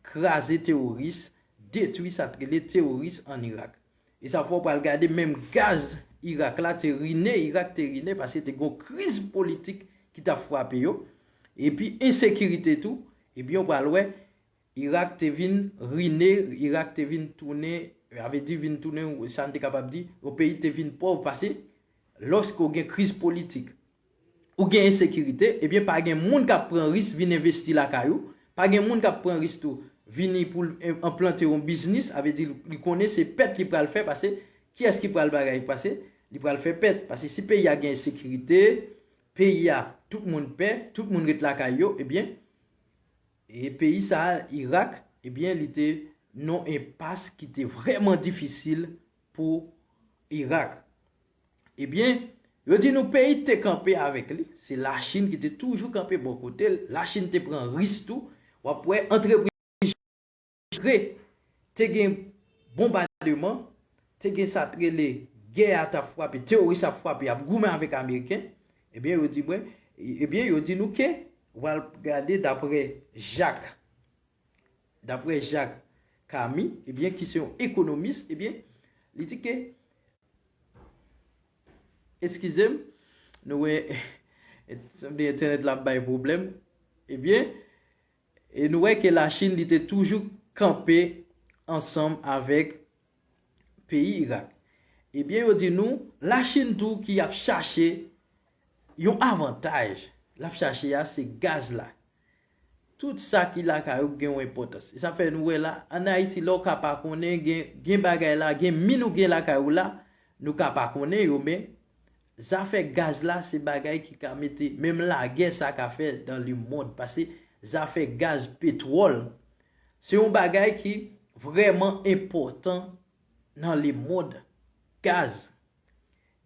kraze teworis, detwi sa k rele teworis ann Irak. E sa fè w pral gade menm gaz Irak la te rine, Irak te rine paske te gen yon kriz politik ki t ap frape yo. Epi ensekirite tou, ebyen w pral wè Irak te vin rine, Irak te vin tounen, sa vle di vin tounen, sa n te kapab di, yon peyi te vin pòv paske lòske w gen kriz politik, ou gen ensekirite, ebyen pa gen moun k ap pran risk vin envesti lakay ou, pa gen moun k ap pran risk tou vini pou l en-, enplante yon biznis, sa vle di li konnen se pèt li pral fè, paske kiyès ki pral bagay, paske li pral fè pèt, paske si peyi a gen ensekirite, peyi a, tout moun pè, tout moun ret lakay yo, ebyen, e peyi sa a, Irak, ebyen, li te nan enpas ki te vrèman difisil pou Irak. Ebyen, yo di nou peyi te kanpe avèk li, se Lachin ki te toujou kanpe bò kote l. Lachin te pran risk tou. W ap wè antrepriz, malgre te gen bonbademan, te gen sa t rele gè a t ap frape, teworis ap frape, ap goumen avèk Ameriken. Ebyen, yo di mwen, ebyen, yo di nou ke, w al gade daprè Jak, daprè Jak Kami, ebyen, ki se yon ekonomis, ebyen, li di ke, eskize m, nou wè, sanble entènèt la ap bay pwoblèm, ebyen, e nou wè ke Lachin, li te toujou kanpe ansanm avèk peyi Irak. Ebyen, yo di nou, Lachin tou ki ap chache yon avantaj, l ap chache a, se gaz la. Tout sa ki lakay ou gen yon enpòtans. E sa fè nou wè la, ann Ayiti, lè w ka pa konnen, gen, gen bagay la, gen min ou gen lakay ou la, nou ka pa konnen yo, men Zafè gaz la se bagay ki ka mete menm lagè sa ka fè dans le monde. Paske zafè gaz, petwòl, se yon bagay ki vrèman enpòtan nan le monde. Gaz.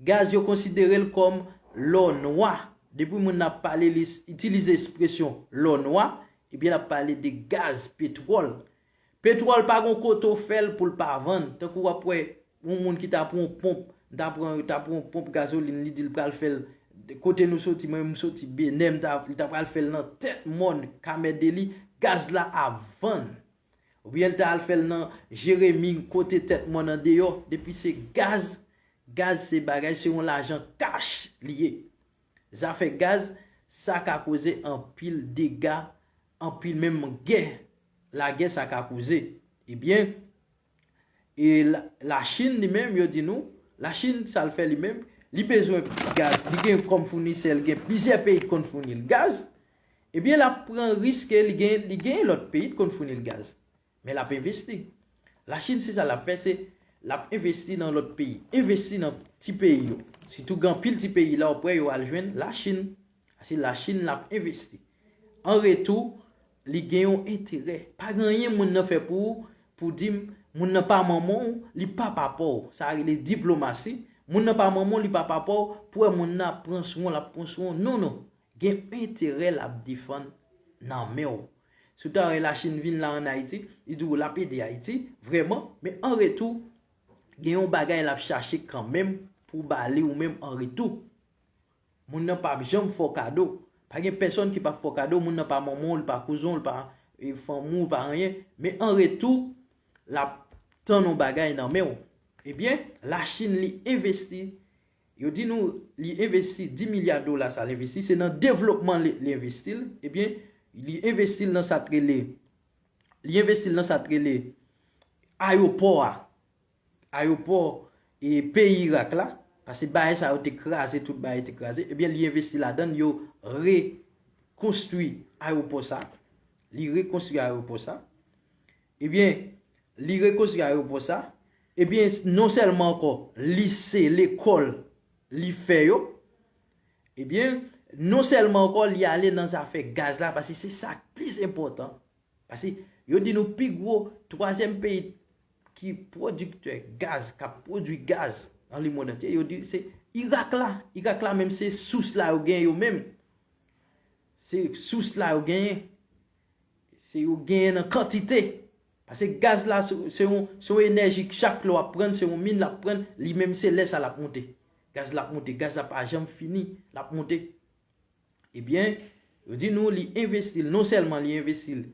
Gaz yo konsidere l kòm lò nwa. Depi moun nan ap pale, li itilize ekspresyon lò nwa, ebyen l ap pale de gaz, petwòl. Petwòl pa gon kote w fè l pou l pa vann. Tankou w ap wè yon moun ki ta pran yon ponp, ta pran, ta pran yon ponp gazolin, li di l pral fè l kote nou soti, mwen m soti Benè, m ta, li ta pral fè l nan Tèt Mòn, Kamèdeli, gaz la ap vann. Oubyen l ta al fè l nan Jeremi, kote Tèt Mòn andeyò, depi se gaz, gaz se bagay, se yon lajan kach li ye. Zafè gaz, sa ka koze anpil dega, anpil menm gè, lagè sa ka koze. Ebyen, e la, Lachin li menm, yo di nou, Lachin, sa l fè li menm, li bezwen gaz, li gen kòm founisè, li gen plizyè peyi ki konn founi l gaz, ebyen, l ap pran risk ke li gen, li gen lòt peyi ki konn founi l gaz. Men l ap envesti. Lachin, se sa l ap fè, se l ap envesti nan lòt peyi. Envesti nan ti peyi yo. Sitou gen anpil ti peyi la, w ap wè yo al jwenn Lachin. Se Lachin l ap envesti. An retou, li gen yon enterè. Pa gen anyen moun nan fè pou ou, pou di m, moun nan pa manman w, li pa papa w. Sa rele diplomasi. Moun nan pa manman w, li pa papa w, pou wè moun nan ap pran swen w, l ap pran swen w. Non, non. Gen enterè l ap defann nan men w. Si w ta wè Lachin vin la ann Ayiti, li di w l ap ede Ayiti, vrèman, men an retou, gen yon bagay l ap chache kanmenm pou ba li ou menm an retou. Moun nan p ap janm fè w kado. Pa gen pèsonn ki p ap fè w kado, moun nan pa manman w, li pa kouzen w, li pa, e, fanmi w, li pa anyen. Men an retou, l ap tann yon bagay nan men w. Ebyen, Lachin li envesti, yo di nou li envesti dis milya dola sa l envesti, se nan devlopman li, li envesti l. Ebyen, li envesti l nan sa t rele, li envesti l nan sa t rele ayewopò a. Ayewopò, e, peyi Irak la, paske bagay sa yo te kraze, tout bagay te kraze, ebyen, li envesti ladan l, yo rekonstwi ayewopò sa, li rekonstwi ayewopò sa, ebyen, li rekonstwi ayewopò sa, ebyen, non sèlman ankò, lise, lekòl, li fè yo, ebyen, non sèlman ankò, li ale nan zafè gaz la, paske se sa k plis enpòtan. Paske yo di nou pi gwo, twazyèm peyi ki pwodiktè gaz, k ap pwodui gaz nan lemonn antye, yo di se Irak la. Irak la menm se sous la yo genyen yo menm. Se sous la yo genyen. Se yo genyen nan kantite. Paske gaz la, se, se yon, se yon enèji, chak lè w ap prann, se yon min l ap prann, li menm se lè sa l ap monte. Gaz la ap monte, gaz la pa janm fini, l ap monte. Ebyen, yo di nou li envesti l, non sèlman li envesti l,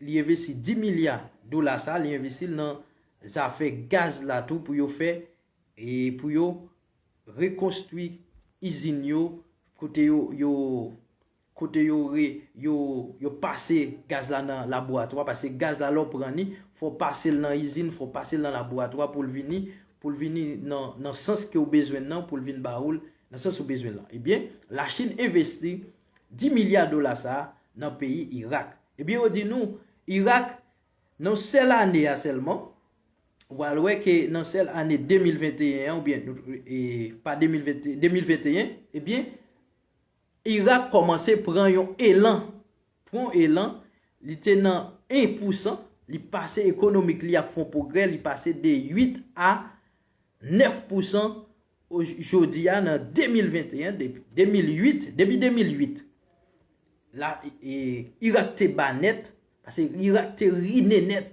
li envesti dis milya dola sa, li envesti l nan zafè gaz la tou pou yo fè, e pou yo rekonstwi izin yo, kote yo, yo, kote yo re, yo, yo pase gaz la nan laboratwa, paske gaz la lè w pran li, fò w pase l nan izin, fò w pase l nan laboratwa pou l vini, pou l vini nan, nan sans ke w bezwen l nan, pou l vin ba ou l, nan sans ou bezwen l lan. Ebyen, Lachin envesti dis milya dola sa a nan peyi Irak. Ebyen, yo di nou, Irak, nan sèl ane a sèlman, ou pral wè ke nan sèl ane de mil venteyen an, oubyen, e, pa de mil ven, de mil venteyen, ebyen, Irak kòmanse pran yon elan, pran yon elan, li te nan en pousan, li pase ekonomik li ap fè yon pwogrè, li pase de uit a nèf pousan o, jodi a nan de mil venteyen, depi de mil uit, depi de mil uit, la, e, Irak te ba nèt, paske Irak te rine nèt.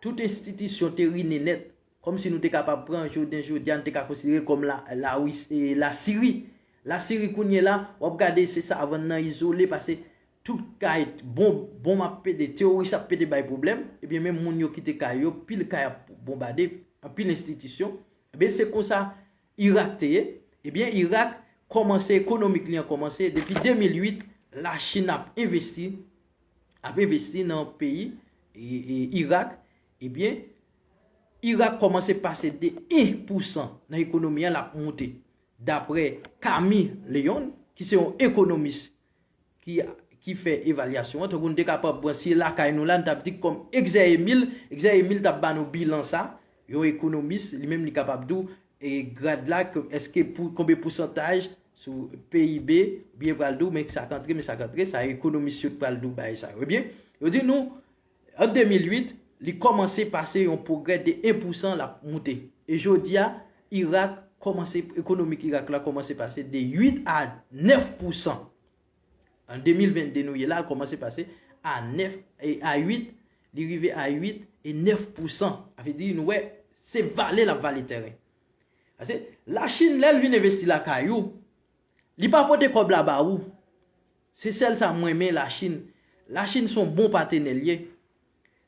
Tout enstitisyon te rine nèt. Kòmsi nou te kapab pran jounen jodi a, nou te ka konsidere l kòm la, la, e, Lasiri. Lasiri kounye la, w ap gade se savann nan izole, paske tout kay, bon, bonm ap pete, teworis ap pete bay pwoblèm, ebyen menm moun yo kite kay yo, pil kay ap bonbade, anpil enstitisyon. Ebyen se konsa Irak te ye. Ebyen Irak kòmanse, ekonomik li an kòmanse, depi de mil uit, Lachin ap envesti, ap envesti nan peyi, e, e, Irak. Ebyen, Irak kòmanse pase de en pousan nan ekonomi an, l ap monte. Daprè Camille Leon, ki se yon ekonomis ki, ki fè evalyasyon an, tankou nou te kapab pran si lakay nou la, nou t ap di kòm Exè Emil, Exè Emil t ap ba nou bilan sa, yon ekonomis, li menm li kapab di w, e grad la, ke, èske pou, konbyen pousantaj sou P I B, byen pral di w, men sa k antre, men sa k antre, sa ekonomis yo t pral di w bagay sa yo. Ebyen, yo di nou, an de mil uit, li kòmanse pase yon pwogrè de en pousan, l ap moute. E jodi a, Irak kòmanse, ekonomik Irak la kòmanse pase de uit a nèf pousan. An de mil vennde nou ye la, l kòmanse pase a nèf, e a uit, li rive a uit e nèf pousan. Sa vle di, nou wè, se vale l ap vale tèren. Paske Lachin, lè l vin envesti lakay ou, li pa pote kòb la ba ou. Se sèl sa m renmen Lachin. Lachin se yon bon patenè l ye.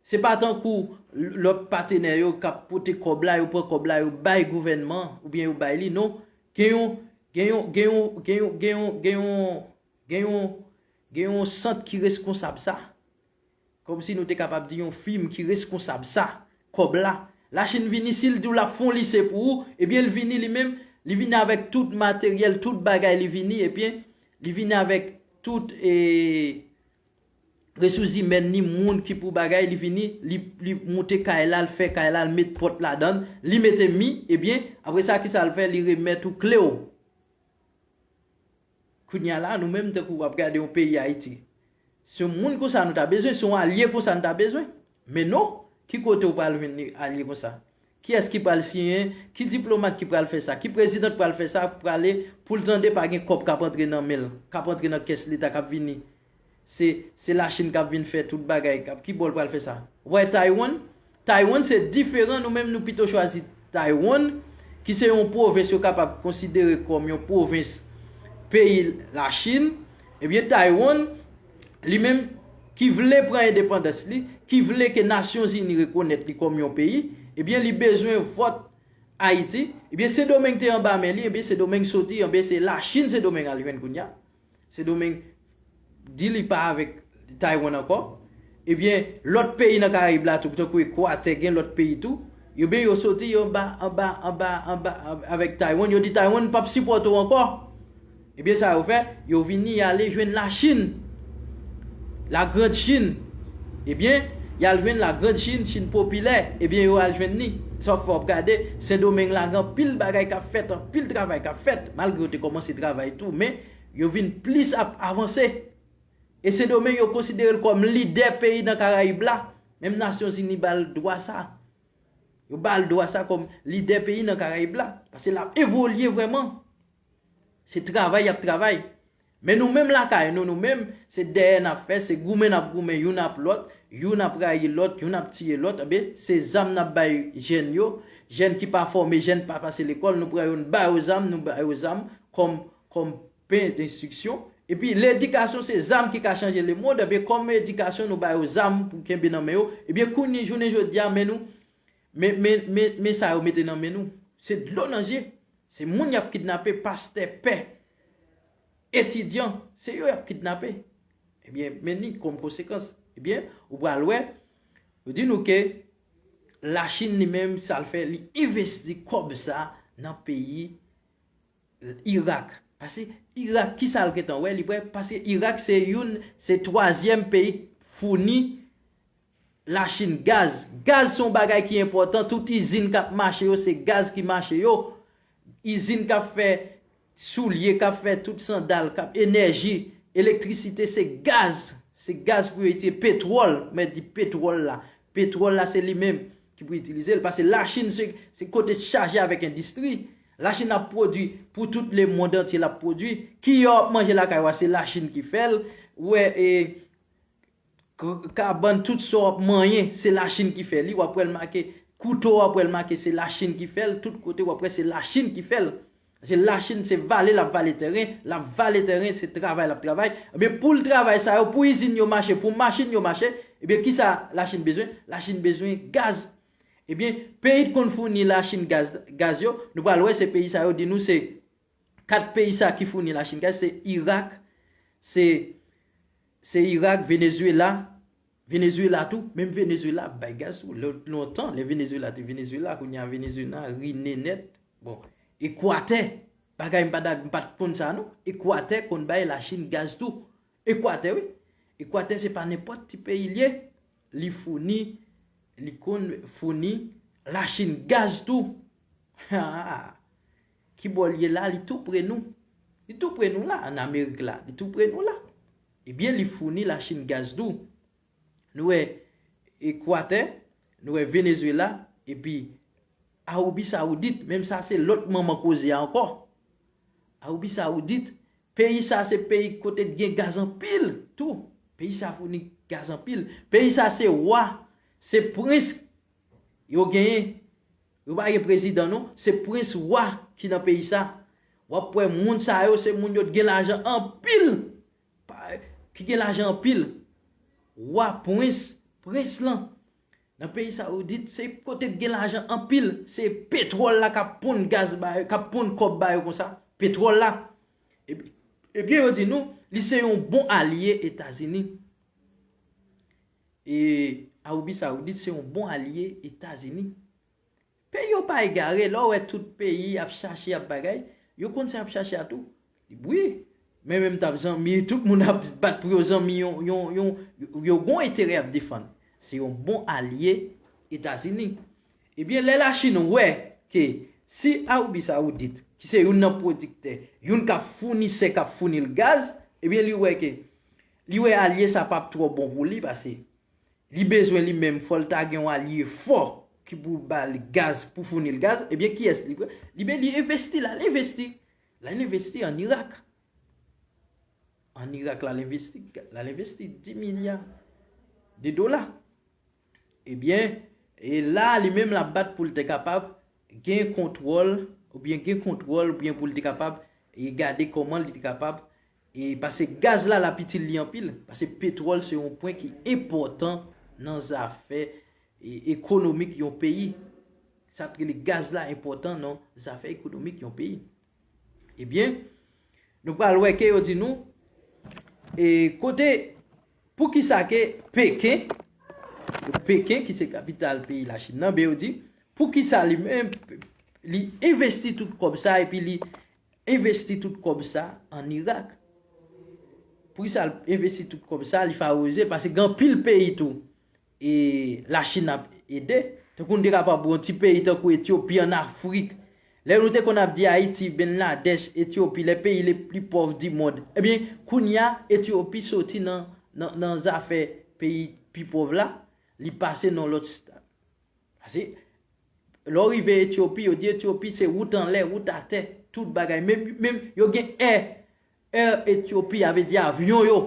Se pa tankou lòt patenè yo k ap pote kòb la, yo pran kòb la, yo bay gouvènman, oubyen yo bay li, non. Gen yon, gen yon, gen yon, gen yon, gen yon, gen yon, gen yon, gen yon sant ki reskonsab sa. Kòmsi nou te kapab di yon fim ki reskonsab sa, kòb la. Lachin vini, si l di w l ap fè yon lise pou ou, ebyen, l vini li menm, li vini avèk tout materyèl, tout bagay, li vini, ebyen, li vini avèk tout, e, resous imèn ni, moun ki pou bagay, li vini, li, li moute kay la, l fè kay la, l met pòt ladan l, li mete mi, ebyen, apre sa, kisa l fè? Li remèt ou kle w. Kounye a la, nou menm, tankou w ap gade yon peyi Ayiti, se yon moun konsa nou ta bezwen, se yon alye konsa nou ta bezwen. Men non, ki kote w pral jwenn alye konsa? Kiyès ki pral siyen? Ki diplomat ki pral fè sa? Ki prezidan k pral fè sa? Prale pou l tande pa gen kòb k ap antre nan men l, k ap antre nan kès leta k ap vini. Se, se Lachin k ap vin fè tout bagay. K ap, ki bò l pral fè sa? Ou wè Taiwan? Taiwan se diferan, nou menm nou pito chwazi Taiwan, ki se yon pwovens yo kapab konsidere kòm yon pwovens peyi Lachin. Ebyen, Taiwan, li menm, ki vle pran endepandans li, ki vle ke Nasyonzini rekonèt li kòm yon peyi, ebyen, li bezwen vòt Ayiti. Ebyen, Sendomeng te anba men li, ebyen, Sendomeng soti, ebyen, se Lachin Sendomeng al jwenn kounye a. Sendomeng di li pa avèk Taiwan ankò. Ebyen, lòt peyi nan Karayib la tou, tankou Ekwatè, gen lòt peyi tou. Ebyen, yo soti, yo anba, anba, anba, anba, anba avèk Taiwan. Yo di Taiwan p ap sipòte w ankò. Ebyen, sa yo fè, yo vini, y ale jwenn Lachin. La Grande Chine. Ebyen, y al jwenn La Grande Chine, Chin popilè. Ebyen, yo al jwenn li. Sa fè w ap gade, Sendomeng la gen anpil bagay k ap fèt, anpil travay k ap fèt. Malgre yo te kòmanse travay tou, men yo vin plis ap avanse. E Sendomeng, yo konsidere l kòm lidè peyi nan Karayib la. Menm Nasyonzini ba l dwa sa. Yo ba l dwa sa kòm lidè peyi nan Karayib la. Paske l ap evolye vrèman. Se travay y ap travay. Men nou menm lakay nou, nou menm, se dèyè n ap fè, se goumen n ap goumen youn ap lòt, youn ap rayi lòt, youn ap tiye lòt. Ebyen, se zam n ap bay jèn yo, jèn ki pa fòme, jèn pa pase lekòl, nou pran yo, n ba yo zam, nou ba yo zam kòm, kòm pen enstriksyon. Epi ledikasyon se zam ki ka chanje lemonn. Ebyen, kòm edikasyon nou ba yo zam pou kenbe nan men yo, ebyen, kounye jounen jodi a, men nou, men, men, men, men sa yo mete nan men nou. Se dlo nan je. Se moun y ap kidnape, pastè, pè, etidyan, se yo y ap kidnape. Ebyen, men ni kòm konsekans. Ebyen, ou pral wè, yo di nou ke Lachin li menm, sa l fè, li envesti kòb sa nan peyi Irak. Paske Irak, kisa l gentan wè? Li wè, paske Irak se youn, se twazyèm peyi k founi Lachin gaz. Gaz se yon bagay ki enpòtan. Tout izin k ap mache yo, se gaz ki mache yo. Izin k ap fè soulye, k ap fè tout sandal, k ap enèji, elektrisite, se gaz. Se gaz pou yo itilize, petwòl, mwen di petwòl la. Petwòl la, se li menm ki pou itilize l. Paske Lachin, se, se kote chaje avèk endistri. Lachin ap pwodui pou tout lemonn antye, l ap pwodui. Kiyè w ap manje lakay ou a, se Lachin ki fè l. Ou wè, e, k-, kabann, tout sa w ap manyen, se Lachin ki fè li. W ap wè l make kouto, w ap wè l make se Lachin ki fè l. Tout kote, w ap wè se Lachin ki fè l. Se Lachin, se vale l ap vale tèren, l ap vale tèren, se travay l ap travay. Ebyen, pou l travay sa yo, pou izin yo mache, pou machin yo mache, ebyen, kisa Lachin bezwen? Lachin bezwen gaz. Ebyen, peyi k konn founi Lachin gaz, gaz yo, nou pral wè se peyi sa yo di nou se kat peyi sa ki founi Lachin gaz, se Irak, se, se Irak, Venezuela, Venezuela tou, menm Venezuela ap bay gaz tou. Lon-, lontan, lè Venezuela te Venezuela, kounye a Venezuela rine nèt. Bon, Ekwatè, bagay m pa t, m pa t konn sa non. Ekwatè konn bay Lachin gaz tou. Ekwatè, wi. Ekwatè se pa nenpòt ti peyi l ye. Li founi, li konn founi Lachin gaz tou. Ki bò l ye la, li tou pre nou. Li tou pre nou la, ann Amerik la. Li tou pre nou la. Ebyen, li founi Lachin gaz tou. Nou wè Ekwatè, nou wè Venezuela, epi Awobi Sawoudit, menm sa se lòt manman koze a ankò. Awobi Sawoudit, peyi sa se peyi kote t gen gaz anpil tou. Peyi sa founi gaz anpil. Peyi sa se wa, se prens yo genyen. Yo pa gen prezidan non, se prens wa ki nan peyi sa. W ap wè moun sa yo, se moun yo t gen lajan anpil. Pa, ki gen lajan anpil. Wa, prens, prens lan. Nan peyi Sawoudit, se kote t gen lajan anpil, se petwòl la k ap ponn gaz ba yo, k ap ponn kòb ba yo konsa. Petwòl la. Epi, ebyen, yo di nou, li se yon bon alye Etazini. E Awobi Sawoudit se yon bon alye Etazini. Peyi yo pa egare, lè w wè tout peyi ap chache, ap bagay, yo konn sa y ap chache a tou. Wi, men menm t ap zanmi, tout moun ap bat pou yo zanmi, yon, yon, yon, yo gon enterè y ap defann. Se yon bon alye Etazini. Ebyen, lè Lachin wè ke si Awobi Sawoudit, ki se youn nan pwodiktè, youn k ap founisè, k ap founi l gaz, ebyen, li wè ke, li wè alye sa p ap twò bon pou li, paske li bezwen li menm, fò l ta gen yon alye fò ki pou ba l gaz, pou founi l gaz, ebyen, kiyès li pran? Li, men li envesti, l al envesti. L al envesti ann Irak. Ann Irak, l al envesti, l al envesti dis milya de dola. Ebyen, e la, li menm l ap bat pou l te kapab gen kontwòl, oubyen gen kontwòl, oubyen pou l te kapab, e gade kòman li te kapab, e paske gaz la, l ap itil li anpil, paske petwòl se yon pwen ki enpòtan nan zafè, e, ekonomik yon peyi. Sa t rele gaz la enpòtan nan zafè ekonomik yon peyi. Ebyen, nou pral wè ke yo di nou, e kote, poukisa ke Peken, Peken ki se kapital peyi Lachin nan, ben yo di, poukisa li menm, li envesti tout kòb sa, epi li envesti tout kòb sa ann Irak? Poukisa l envesti tout kòb sa, li favorize, paske gen anpil peyi tou e Lachin ap ede. Tankou nou te kapab pran yon ti peyi tankou Etyopi ann Afrik. Lè nou te konn ap di Ayiti, Bangladesh, Etyopi, les pays les plus pauvres du monde. Ebyen, kounye a, Etyopi soti nan, nan, nan zafè peyi pi pòv la, li pase nan lòt stad. Paske, lè w rive Etyopi, yo di Etyopi se wout anlè, wout atè, tout bagay. Menm, menm, yo gen Air, Air Ethiopia, vle di avyon yo.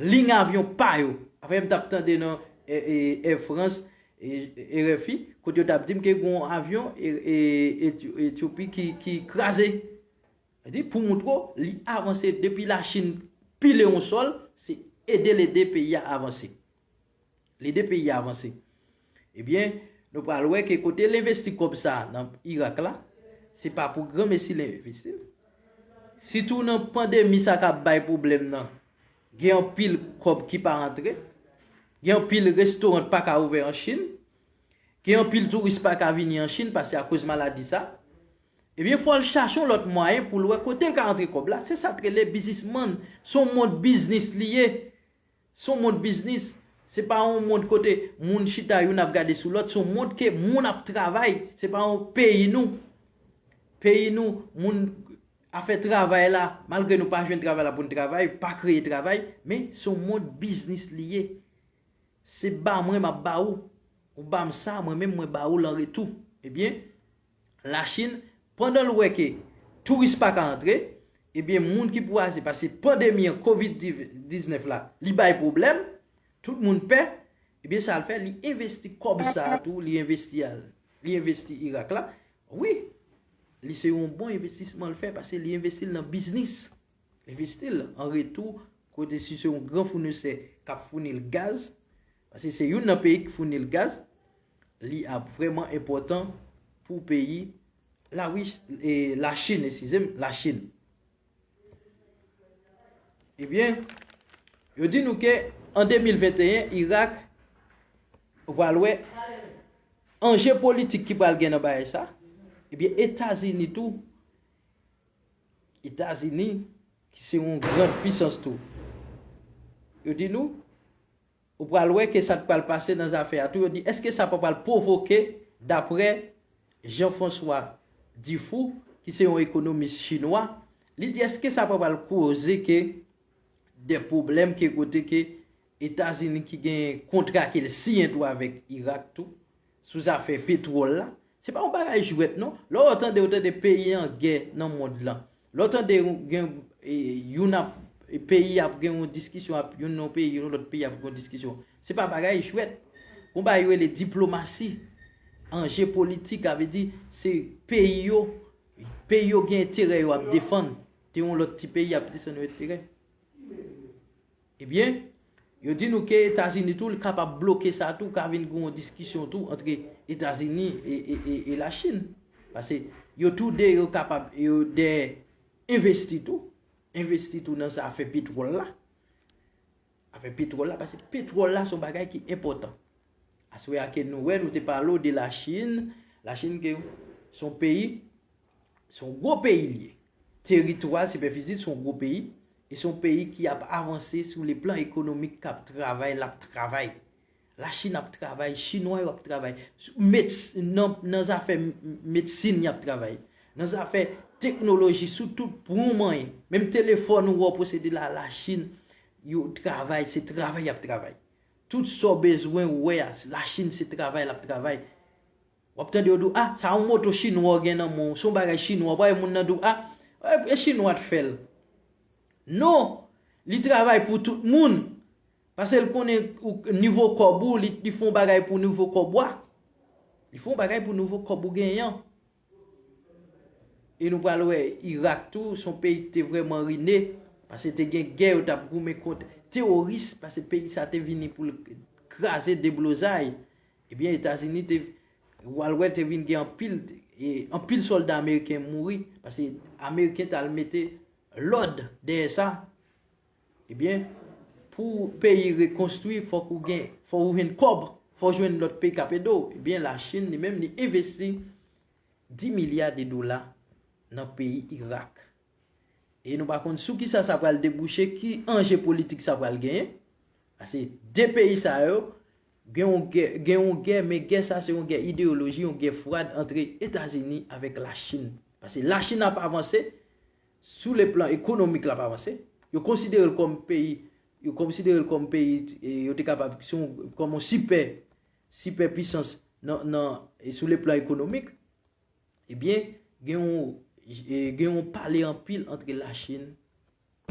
Liy avyon pa yo. Apre m t ap tande nan, e, e, Air France, e, R F I, kote yo t ap di m ke gen yon avyon, e, e, Etyo-, Etyopi ki, ki kraze. Li di, pou moutre w, li avanse depi Lachin pile yon sòl, se ede l ede peyi a avanse. L ede peyi a avanse. Ebyen, nou pral wè ke kote l envesti kòb sa nan Irak la, se pa pou granmesi l envesti l. Sitou nan pandemi sa k ap bay pwoblèm nan, gen anpil kòb ki pa rantre, gen anpil restoran pa ka ouvè an Chin, gen anpil touris pa ka vini an Chin paske akoz maladi sa. Ebyen, fò l chache yon lòt mwayen pou l wè kote l ka rantre kòb la. Se sa k rele biznismann. Se yon mond biznis li ye. Se yon mond biznis. Se pa yon mond kote moun chita youn ap gade sou lòt. Se yon mond ke moun ap travay. Se pa yon peyi nou. Peyi nou, moun afè travay la, malgre nou pa jwenn travay la pou n travay, pa kreye travay, men se yon mond biznis li ye. Se ba mwen, m ap ba ou. Ou ba m sa, mwen menm, mwen ba ou l an retou. Ebyen, Lachin, pandan l wè ke touris pa ka antre, ebyen, moun ki pou achte, paske pandemi an, kovid diznèf la, li bay pwoblèm, tout moun pè, ebyen, sa l fè, li envesti kòb sa a tou, li envesti al, li envesti Irak la. Wi, li se yon bon envestisman l fè, paske li envesti l nan biznis. Envesti l an retou, kote si se yon gran founisè k ap founi l gaz, paske se youn nan peyi ki founi l gaz, li ap vrèman enpòtan pou peyi Lawis-, e, Lachin, eskize m, Lachin. Ebyen, yo di nou ke an de mil venteyen, Irak, ou pral wè, anje politik ki pral gen nan bagay sa, ebyen, Etazini tou, Etazini, ki se yon gran pisans tou. Yo di nou, ou pral wè ke sa k pral pase nan zafè a tou. Yo di, èske sa pa pral pwovoke, daprè Jean-François Dufou, ki se yon ekonomis chinwa, li di èske sa pa pral koze ke de pwoblèm ke kote ke Etazini ki gen kontra ke l siyen tou avèk Irak tou, sou zafè petwòl la, se pa yon bagay jwèt non. Lè w tande, w tande peyi an gè nan mond lan. Lè w tande gen, e, youn ap, e, peyi ap gen yon diskisyon, ap, youn nan peyi, yon lòt peyi ap gen yon diskisyon. Se pa bagay jwèt. Gon bagay yo rele diplomasi. Anje politik, sa vle di, se peyi yo, peyi yo gen enterè yo ap defann. Te yon lòt ti peyi ap defann yon enterè. Ebyen, yo di nou ke Etazini tou, li kapab bloke sa tou, ka vin gen yon diskisyon tou antre Etazini e, e, e, e Lachin. Paske yo tou de, yo kapab, yo de envesti tou, envesti tou nan sa afè petwòl la. Afè petwòl la, paske petwòl la se yon bagay ki enpòtan. Aswè a ke nou wè, nou te pale w de Lachin, Lachin ke se yon peyi, se yon gwo peyi li ye. Teritwa, sipèfizi, se yon gwo peyi. E se yon peyi ki ap avanse sou le plan ekonomik, k ap travay, l ap travay. Lachin ap travay, Chinwa yo ap travay. Sou meds-, nan, nan zafè m-, medsin, y ap travay. Nan zafè teknoloji, sou tout pwen manyen. Menm telefòn ou wè w posede la, Lachin, yo travay, se travay y ap travay. Tout sa w bezwen wè a, Lachin se travay l ap travay. W ap tande yo di w, ah, sa yon moto chinwa w gen nan men w, se yon bagay chinwa, w pa wè moun nan di w, ah, e, e chinwa t fè l. Non, li travay pou tout moun. Paske l konnen ou, nivo kòb ou, li, li fè yon bagay pou nivo kòb ou a. Li fè yon bagay pou nivo kòb ou genyen an. E nou pral wè Irak tou, se yon peyi ki te vrèman rine, paske te gen gè, yo t ap goumen kont teworis, paske peyi sa te vini pou l kraze deblozay. Ebyen, Etazini te, w al wè, te vin gen anpil, e, anpil sòlda ameriken mouri, paske ameriken t al mete lòd dèyè sa. Ebyen, pou peyi rekonstwi, fòk ou gen, fòk ou jwenn kòb, fòk ou jwenn lòt peyi k ap ede w. Ebyen, Lachin, li menm, li envesti dis milya de dola nan peyi Irak. E nou pa konn sou kisa sa pral debouche, ki anje politik sa pral genyen. Paske de peyi sa yo, gen yon gè, gen yon gè, men gè sa se yon gè ideyoloji, yon gè fwad antre Etazini avèk Lachin. Paske Lachin ap avanse, sou le plan ekonomik l ap avanse. Yo konsidere l kòm peyi, yo konsidere l kòm peyi, e, yo te kapab, se yon, kòm yon sipè, sipè pisans nan, nan, e sou le plan ekonomik. Ebyen, gen yon, e, gen yon pale anpil antre Lachin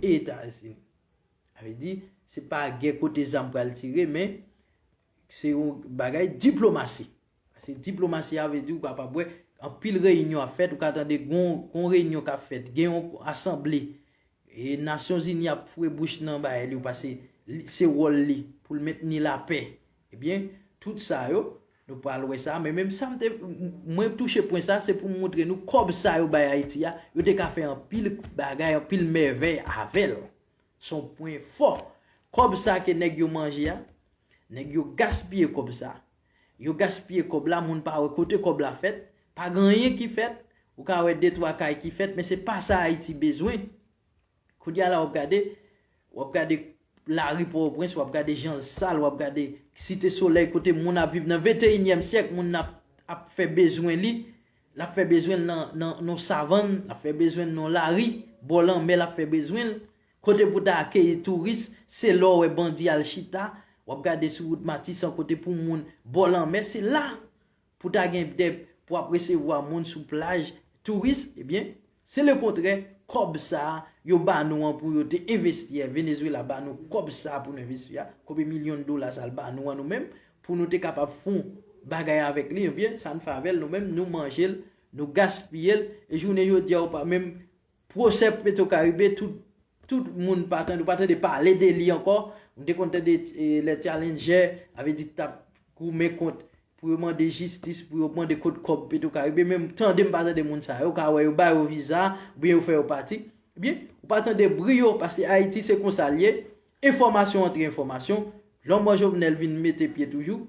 e Etazini. Sa vle di, se pa gè kote zam pral tire, men se yon bagay diplomasi. Paske diplomasi a vle di ou kapab wè anpil reyinyon ap fèt, ou ka tande gon, gon reyinyon k ap fèt, gen yon asanble. E Nasyonzini ap foure bouch nan bagay li, paske li, se wòl li pou l mentni lapè. Ebyen, tout sa yo, nou pral wè sa. Men menm sa m te, m-, mwen touche pwen sa, se pou m montre nou kòb sa yo bay Ayiti a, yo te ka fè anpil bagay, anpil mèvèy avè l. Se yon pwen fò. Kòb sa ke nèg yo manje a, nèg yo gaspiye kòb sa. Yo gaspiye kòb la, moun pa wè kote kòb la fèt, pa gen anyen ki fèt, ou ka wè de twa kay ki fèt, men se pa sa Ayiti bezwen. Kounye a la, w ap gade, w ap gade lari Pòtoprens, w ap gade jan l sal, w ap gade Site Solèy, kote moun ap viv nan venteyinyèm syèk, moun ap, ap fè bezwen li, l ap fè bezwen l nan, nan, nan savann, l ap fè bezwen l nan lari, bò lanmè l ap fè bezwen l, kote pou ta akeyi touris, se la w wè bandi al chita, w ap gade sou wout Matisan, kote pou moun bò lanmè, se la pou ta gen dè, pou ap resevwa moun sou plaj, touris, ebyen, se lekontrè, kòb sa a, yo ba nou an pou yo te envesti a, Venezuela ba nou kòb sa a pou nou envesti a, konbyen milyon dola sa l ba nou an nou menm, pou nou te kapab fè yon bagay avèk li, ebyen, sa n fè avè l, nou menm, nou manje l, nou gaspiye l, e jounen jodi a, ou pa menm pwosè Petwokaribe, tout, tout moun pa tande, ou pa tande pale de li ankò. M te konn tande, e, lè Challenger, avè di t ap goumen kont pou yo mande jistis, pou yo mande kot kòb Petwokaribe, men m tande, m pa tande moun sa yo, ou ka wè yo ba yo viza, oubyen yo fè yo pati. Ebyen, ou pa tande bri yo, paske Ayiti se konsa l ye, enfòmasyon antre enfòmasyon, lòm an Jovenel vin mete pye toujou,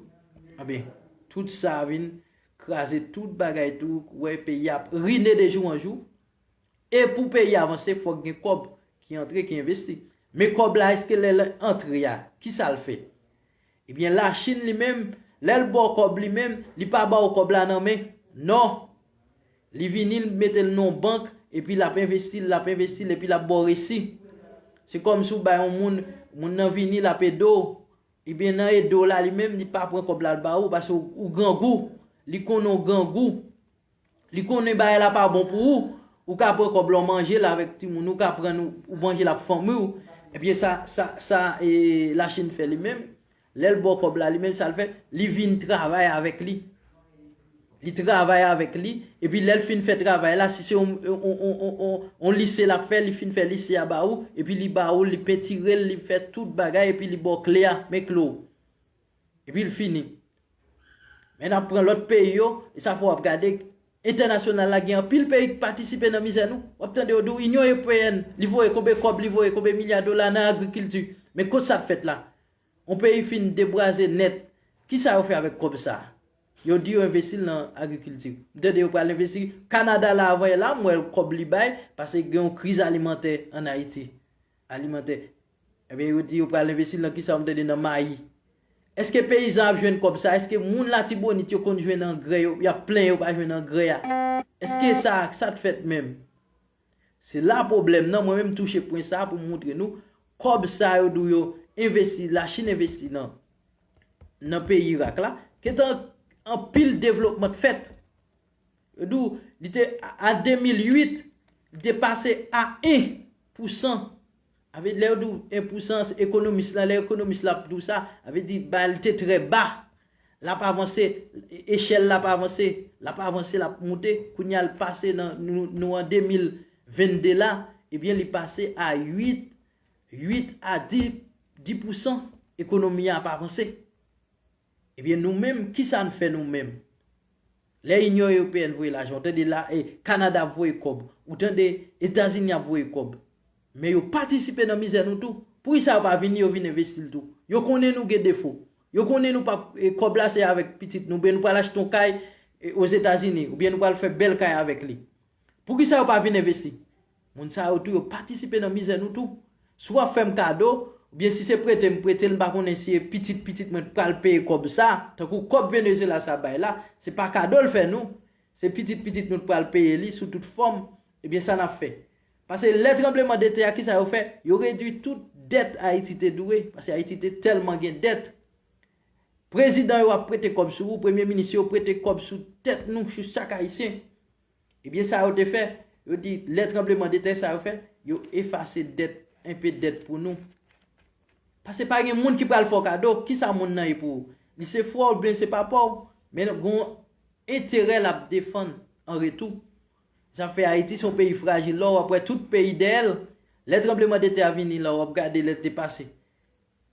ebyen, tout sa vin kraze tout bagay tou, ou wè peyi a ap rine de jou an jou. E pou peyi a avanse, fòk gen kòb ki antre, ki envesti. Men kòb la, èske lè l antre a, kisa l fè? Ebyen, Lachin li menm, lè l ba w kòb li menm, li pa ba w kòb la nan men. Non. Li vini, l mete l nan yon bank, epi l ap envesti l, l ap envesti l, epi l ap ba w resi. Se kòmsi w bay yon moun, moun nan vini, l ap ede w. Ebyen, nan ede w la, li menm, li pa pran kòb la, l ba ou, paske ou, ou grangou. Li konnen w grangou. Li konnen bagay la pa bon pou ou. Ou ka pran kòb la, w manje l avèk timoun, ou ka pran, ou, ou manje l ak fanmi w. Ebyen, sa, sa, sa, e, Lachin fè li menm. Lè l ba w kòb la, li menm sa l fè, li vin travay avèk li. Li travay avèk li, epi lè l fin fè travay la, si se yon, yon, yon, yon, yon, yon lise l ap fè, li fin fè lise a ba ou, epi li ba ou, li pentire l, li fè tout bagay, epi li ba w kle a, men kle w. Epi l fini. Men n ap pran lòt peyi yo, e sa fè w ap gade, entènasyonal la gen anpil peyi ki patisipe nan mizè nou. W ap tande yo di w Inyon Ewopeyèn, li voye konbe kòb, li voye konbe milya dola nan agrikilti. Men kot sa ap fèt la? Yon peyi fin debwaze nèt. Kisa yo fè avèk kòb sa a? Yo di yo envesti l nan agrikilti. M tande yo pral envesti. Kanada la, avan yè la, m wè kòb li bay, paske gen yon kriz alimantè ann Ayiti. Alimantè. Ebyen, yo di yo pral envesti l nan kisa, m tande nan mayi. Èske peyizan ap jwenn kòb sa a? Èske moun Latibonit yo konn jwenn angrè? Yo, y ap plenyen yo pa jwenn angrè a. Èske sa, sa t fèt menm? Se la pwoblèm nan, mwen menm touche pwen sa a pou m montre nou, kòb sa yo di w yo envesti, Lachin envesti nan, nan peyi Irak la, gentan anpil devlopman t fèt. Yo di w, li te, a, a de mil uit, li te pase a en pou san. Avè, lè yo di w en pou san, se ekonomis la, lè ekonomis la ap di w sa, avè di, bagay li te trè ba. L ap avanse, e, echèl la ap avanse, l ap avanse, l ap moute. Kounye a l pase nan, nou, nou an de mil vennde la, ebyen, li pase a uit, uit a dis, dis pou san ekonomi a ap avanse. Ebyen, nou menm, kisa n fè nou menm? Lè Inyon Ewopeyèn voye lajan, ou tande la, e, Kanada ap voye kòb, ou tande Etazini ap voye kòb. Men yo patisipe nan mizè nou tou. Poukisa yo pa vini, yo vin envesti l tou? Yo konnen nou gen defo. Yo konnen nou p ap, e, kòb la se avèk pitit nou, oubyen nou pral achte yon kay, e, Ozetazini, oubyen nou pral fè bèl kay avèk li. Poukisa yo pa vin envesti? Moun sa yo tou, yo patisipe nan mizè nou tou. Si w ap fè m kado, oubyen si se prete m prete l, m pa konnen si e pitit pitit mwen t pral peye kòb sa, tankou kòb Venezuela sa bay la, se pa kado l fè nou, se pitit pitit nou t pral peye li sou tout fòm, ebyen sa n ap fè. Paske lè tranbleman de tè a, kisa yo fè? Yo redui tout dèt Ayiti te dwe, paske Ayiti te tèlman gen dèt. Prezidan yo ap prete kòb sou ou, premye minis yo prete kòb sou tèt nou, sou chak Ayisyen. Ebyen, sa yo te fè, yo di, lè tranbleman de tè sa yo fè, yo efase dèt, enpe dèt pou nou. Paske pa gen moun ki pral fè w kado, kisa moun nan ye pou ou? Li se frè w oubyen se papa w, men gen yon enterè l ap defann an retou. Sa fè Ayiti se yon peyi frajil, lè w ap wè tout peyi dèyè l. Lè tranbleman de tè a vini la, w ap gade lè l te pase.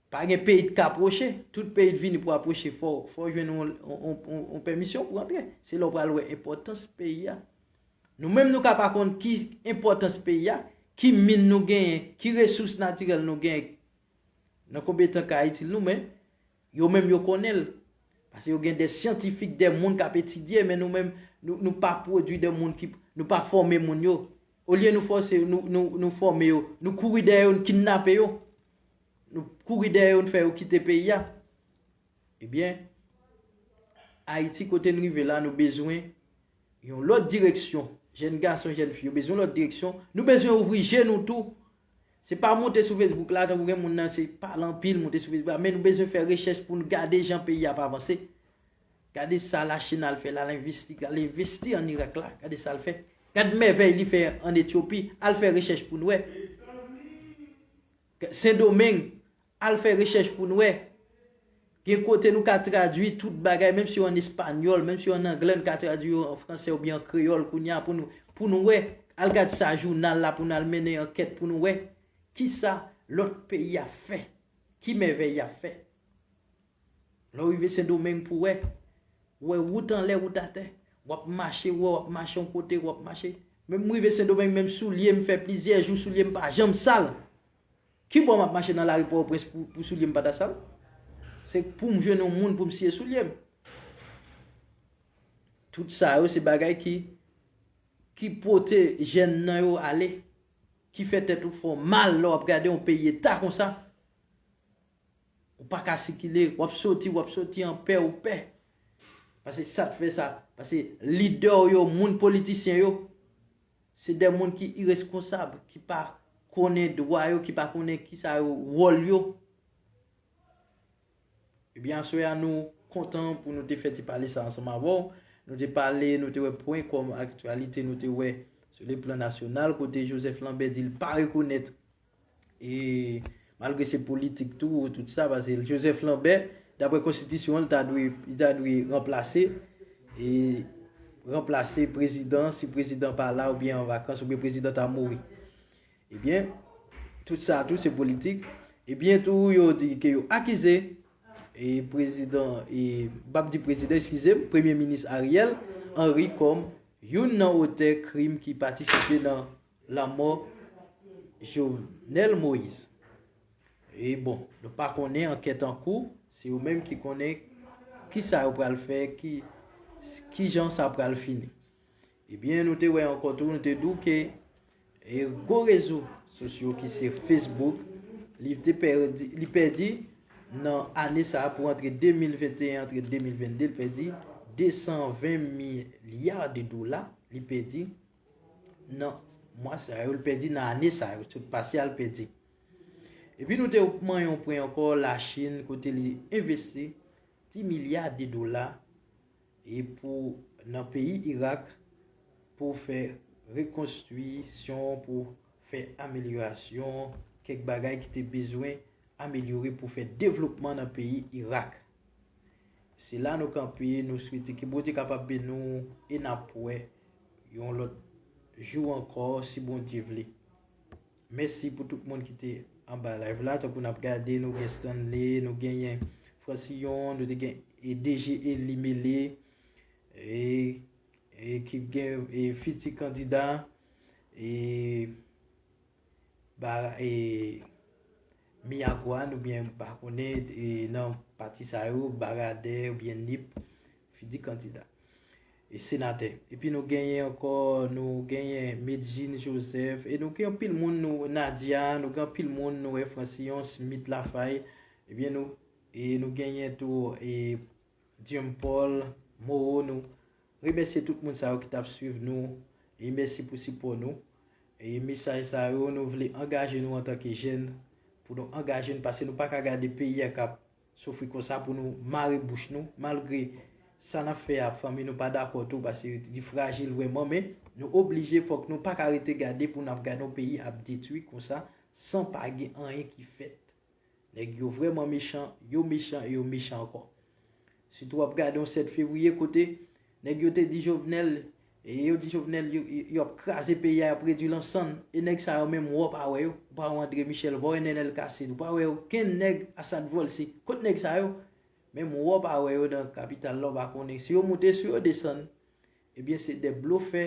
Pa gen peyi t ka pwoche, tout peyi t vini pou apwoche, fò, fò w jwenn yon, yon, yon, yon, yon pèmisyon pou antre. Se la w pral wè enpòtans peyi a. Nou menm nou ka pa konn ki enpòtans peyi a, ki min nou genyen, ki resous natirèl nou genyen, nan konbyen tan ka itil nou, men yo menm yo konnen l. Paske yo gen de syantifik, de moun k ap etidye, men nou menm, nou, nou pa pwodui de moun ki, nou pa fòme moun yo. Olye nou fòse, nou, nou, nou fòme yo, nou kouri dèyè yo, nou kidnape yo. Nou kouri dèyè yo, nou fè yo kite peyi a. Ebyen, Ayiti, kote n rive la, nou bezwen yon lòt direksyon. Jèn gason, jèn fi, yo bezwen yon lòt direksyon. Nou bezwen ouvri je nou tou. Se pa monte sou Facebook la, tankou gen moun nan, se pale anpil, monte sou Facebook la, men nou bezwen fè rechèch pou nou gade jan peyi a ap avanse. Gade sa Lachin al fè la, l envesti, l al envesti ann Irak la. Gade sa l fè. Gade mèvèy li fè ann Etyopi. Al fè rechèch pou n wè. Sendomeng, al fè rechèch pou n wè. Gen kote nou ka tradui tout bagay, menm si yo ann espanyòl, menm si yo ann anglè, nou ka tradui yo an fransè oubyen an kreyòl kounye a pou nou, pou nou wè. Al gad sa jounal la pou n al mennen ankèt pou nou wè. Kisa lòt peyi ap fè? Ki mèvèy y ap fè? Lè w rive Sendomeng pou wè, ou wè wout anlè, wout atè. W ap mache, ou wè, w ap mache yon kote, w ap mache. Menm m rive Sendomeng, menm soulye m fè plizyè jou, soulye m pa janm sal. Ki bò m ap mache nan lari Pòtoprens pou, pou soulye m pa ta sal? Se pou m jwenn yon moun pou m siye soulye m. Tout sa yo, se bagay ki, ki pote jèn nan yo ale, ki fè tèt ou fè w mal lè w ap gade yon peyi eta konsa. Ou pa ka sikile, w ap soti, w ap soti an pè, ou pè. Paske sa k fè sa, paske lidè w yo, moun politisyen yo, se de moun ki ireskonsab, ki pa konnen dwa yo, ki pa konnen kisa yo, wòl yo. Ebyen, aswè a, nou kontan pou nou te fè ti pale sa ansanm avè w. Nou te pale, nou te wè pwen kòm aktyalite, nou te wè sou le plan nasyonal, kote Joseph Lambert di l pa rekonèt, e malgre se politik tou, tout sa, paske Joseph Lambert, daprè konstitisyon an, li ta dwe, li ta dwe ranplase, e ranplase prezidan, si prezidan pa la oubyen an vakans, oubyen prezidan ta mouri. Ebyen, tout sa tou se politik. Ebyen tou, yo di ke yo akize e prezidan, e, m p ap di prezidan, eskize m, Premye Minis Ariel Henry kòm youn nan otè krim ki patisipe nan lanmò Jovenel Moïse. E bon, nou pa konnen, ankèt an kou, se yo menm ki konnen kisa yo pral fè, ki, kijan sa pral fini. Ebyen, nou te wè ankò tou, nou te di w ke, e, gwo rezo sosyo ki se Facebook, li te pèdi, li pèdi nan ane sa a pou antre de mil venteyen, antre de mil vennde, li pèdi de san ven milya de dola, li pèdi nan mwa sa yo, li pèdi nan ane sa yo, sot pase a l pèdi. Epi nou te manyen yon pwen ankò, Lachin, kote li envesti dis milya de dola e pou, nan peyi Irak, pou fè rekonstriksyon, pou fè amelyorasyon, kèk bagay ki te bezwen amelyore pou fè devlopman nan peyi Irak. Se la nou kanpe, nou swete ke Bondye kapab beni nou e n ap wè yon lòt jou ankò, si Bondye vle. Mèsi pou tout moun ki te anba live la, tankou n ap gade, nou gen Stanley, nou genyen Francillon, nou te gen, e, D G Eli Mele, e, e ki gen, e, fiti kandida, e, ba, e, Miragwàn oubyen m pa konnen, e, nan pati sa yo, Baradè oubyen Nip, fiti kandida. E senatè. Epi nou genyen ankò, nou genyen Medjine Joseph, e nou gen anpil moun, nou, Nadia, nou gen anpil moun, nou wè Francillon, Smith Lafaille, ebyen nou, e nou genyen tou, e Jean Paul, Moreau, nou remèsye tout moun sa yo ki t ap swiv nou, e mèsi pou sipò nou. E mesaj sa yo, nou vle angaje nou antanke jèn, pou nou angaje n, paske nou pa ka gade peyi a k ap soufri konsa pou nou mare bouch nou, malgre sa n ap fè a, fanmi nou pa dakò tou, paske li frajil vrèman, men nou oblije, fòk nou pa ka rete gade pou n ap gade yon peyi ap detwi konsa, san pa gen anyen ki fèt. Nèg yo vrèman mechan, yo mechan e yo mechan ankò. Sitou w ap gade yon sèt fevriye kote nèg yo te di Jovenel, e yo di Jovenel, yo, yo, yo ap kraze peyi a, y ap redwi l an sann, e nèg sa yo menm, w pa wè yo, w pa wè André Michel, w pa wè Nenel Cassy, w pa wè okenn nèg, Assad Volcy. Kot nèg sa yo? Menm w pa wè yo nan kapital la, w pa konnen si yo moute, si yo desann. Ebyen, se de blofè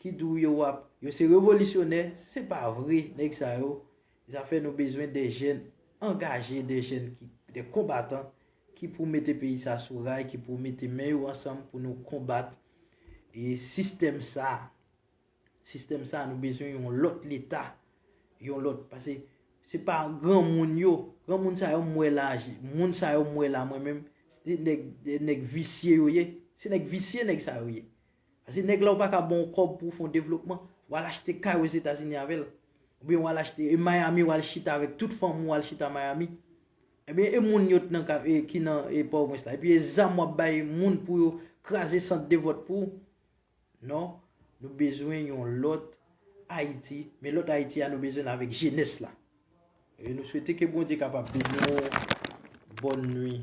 ki di w yo ap, yo se revolisyonè, se pa vre, nèg sa yo. Sa fè nou bezwen de jèn angaje, de jèn ki, de konbatan ki pou mete peyi sa sou ray, ki pou mete men yo ansanm pou nou konbat, e, sistèm sa. Sistèm sa, nou bezwen yon lòt leta, yon lòt, paske se pa granmoun yo, granmoun sa yo m wè la, moun sa yo m wè la mwen menm, se nèg, nèg visye yo ye, se nèg visye nèg sa yo ye. Paske nèg la ou pa ka ba w kòb pou w fè yon devlopman, w al achte kay Ozetazini avè l. Oubyen w al achte, e, Miami, w al chita avèk tout fanmi w, w al chita Miami. Ebyen, e moun yo t nan ka, e, ki nan, e, Pòtoprens la. Epi e zam w ap bay moun pou yo kraze sant de vòt pou ou. Non, nou bezwen yon lòt Ayiti, men lòt Ayiti a nou bezwen l avèk jenès la. E nou swete ke Bondye kapab beni nou. Bòn nwi.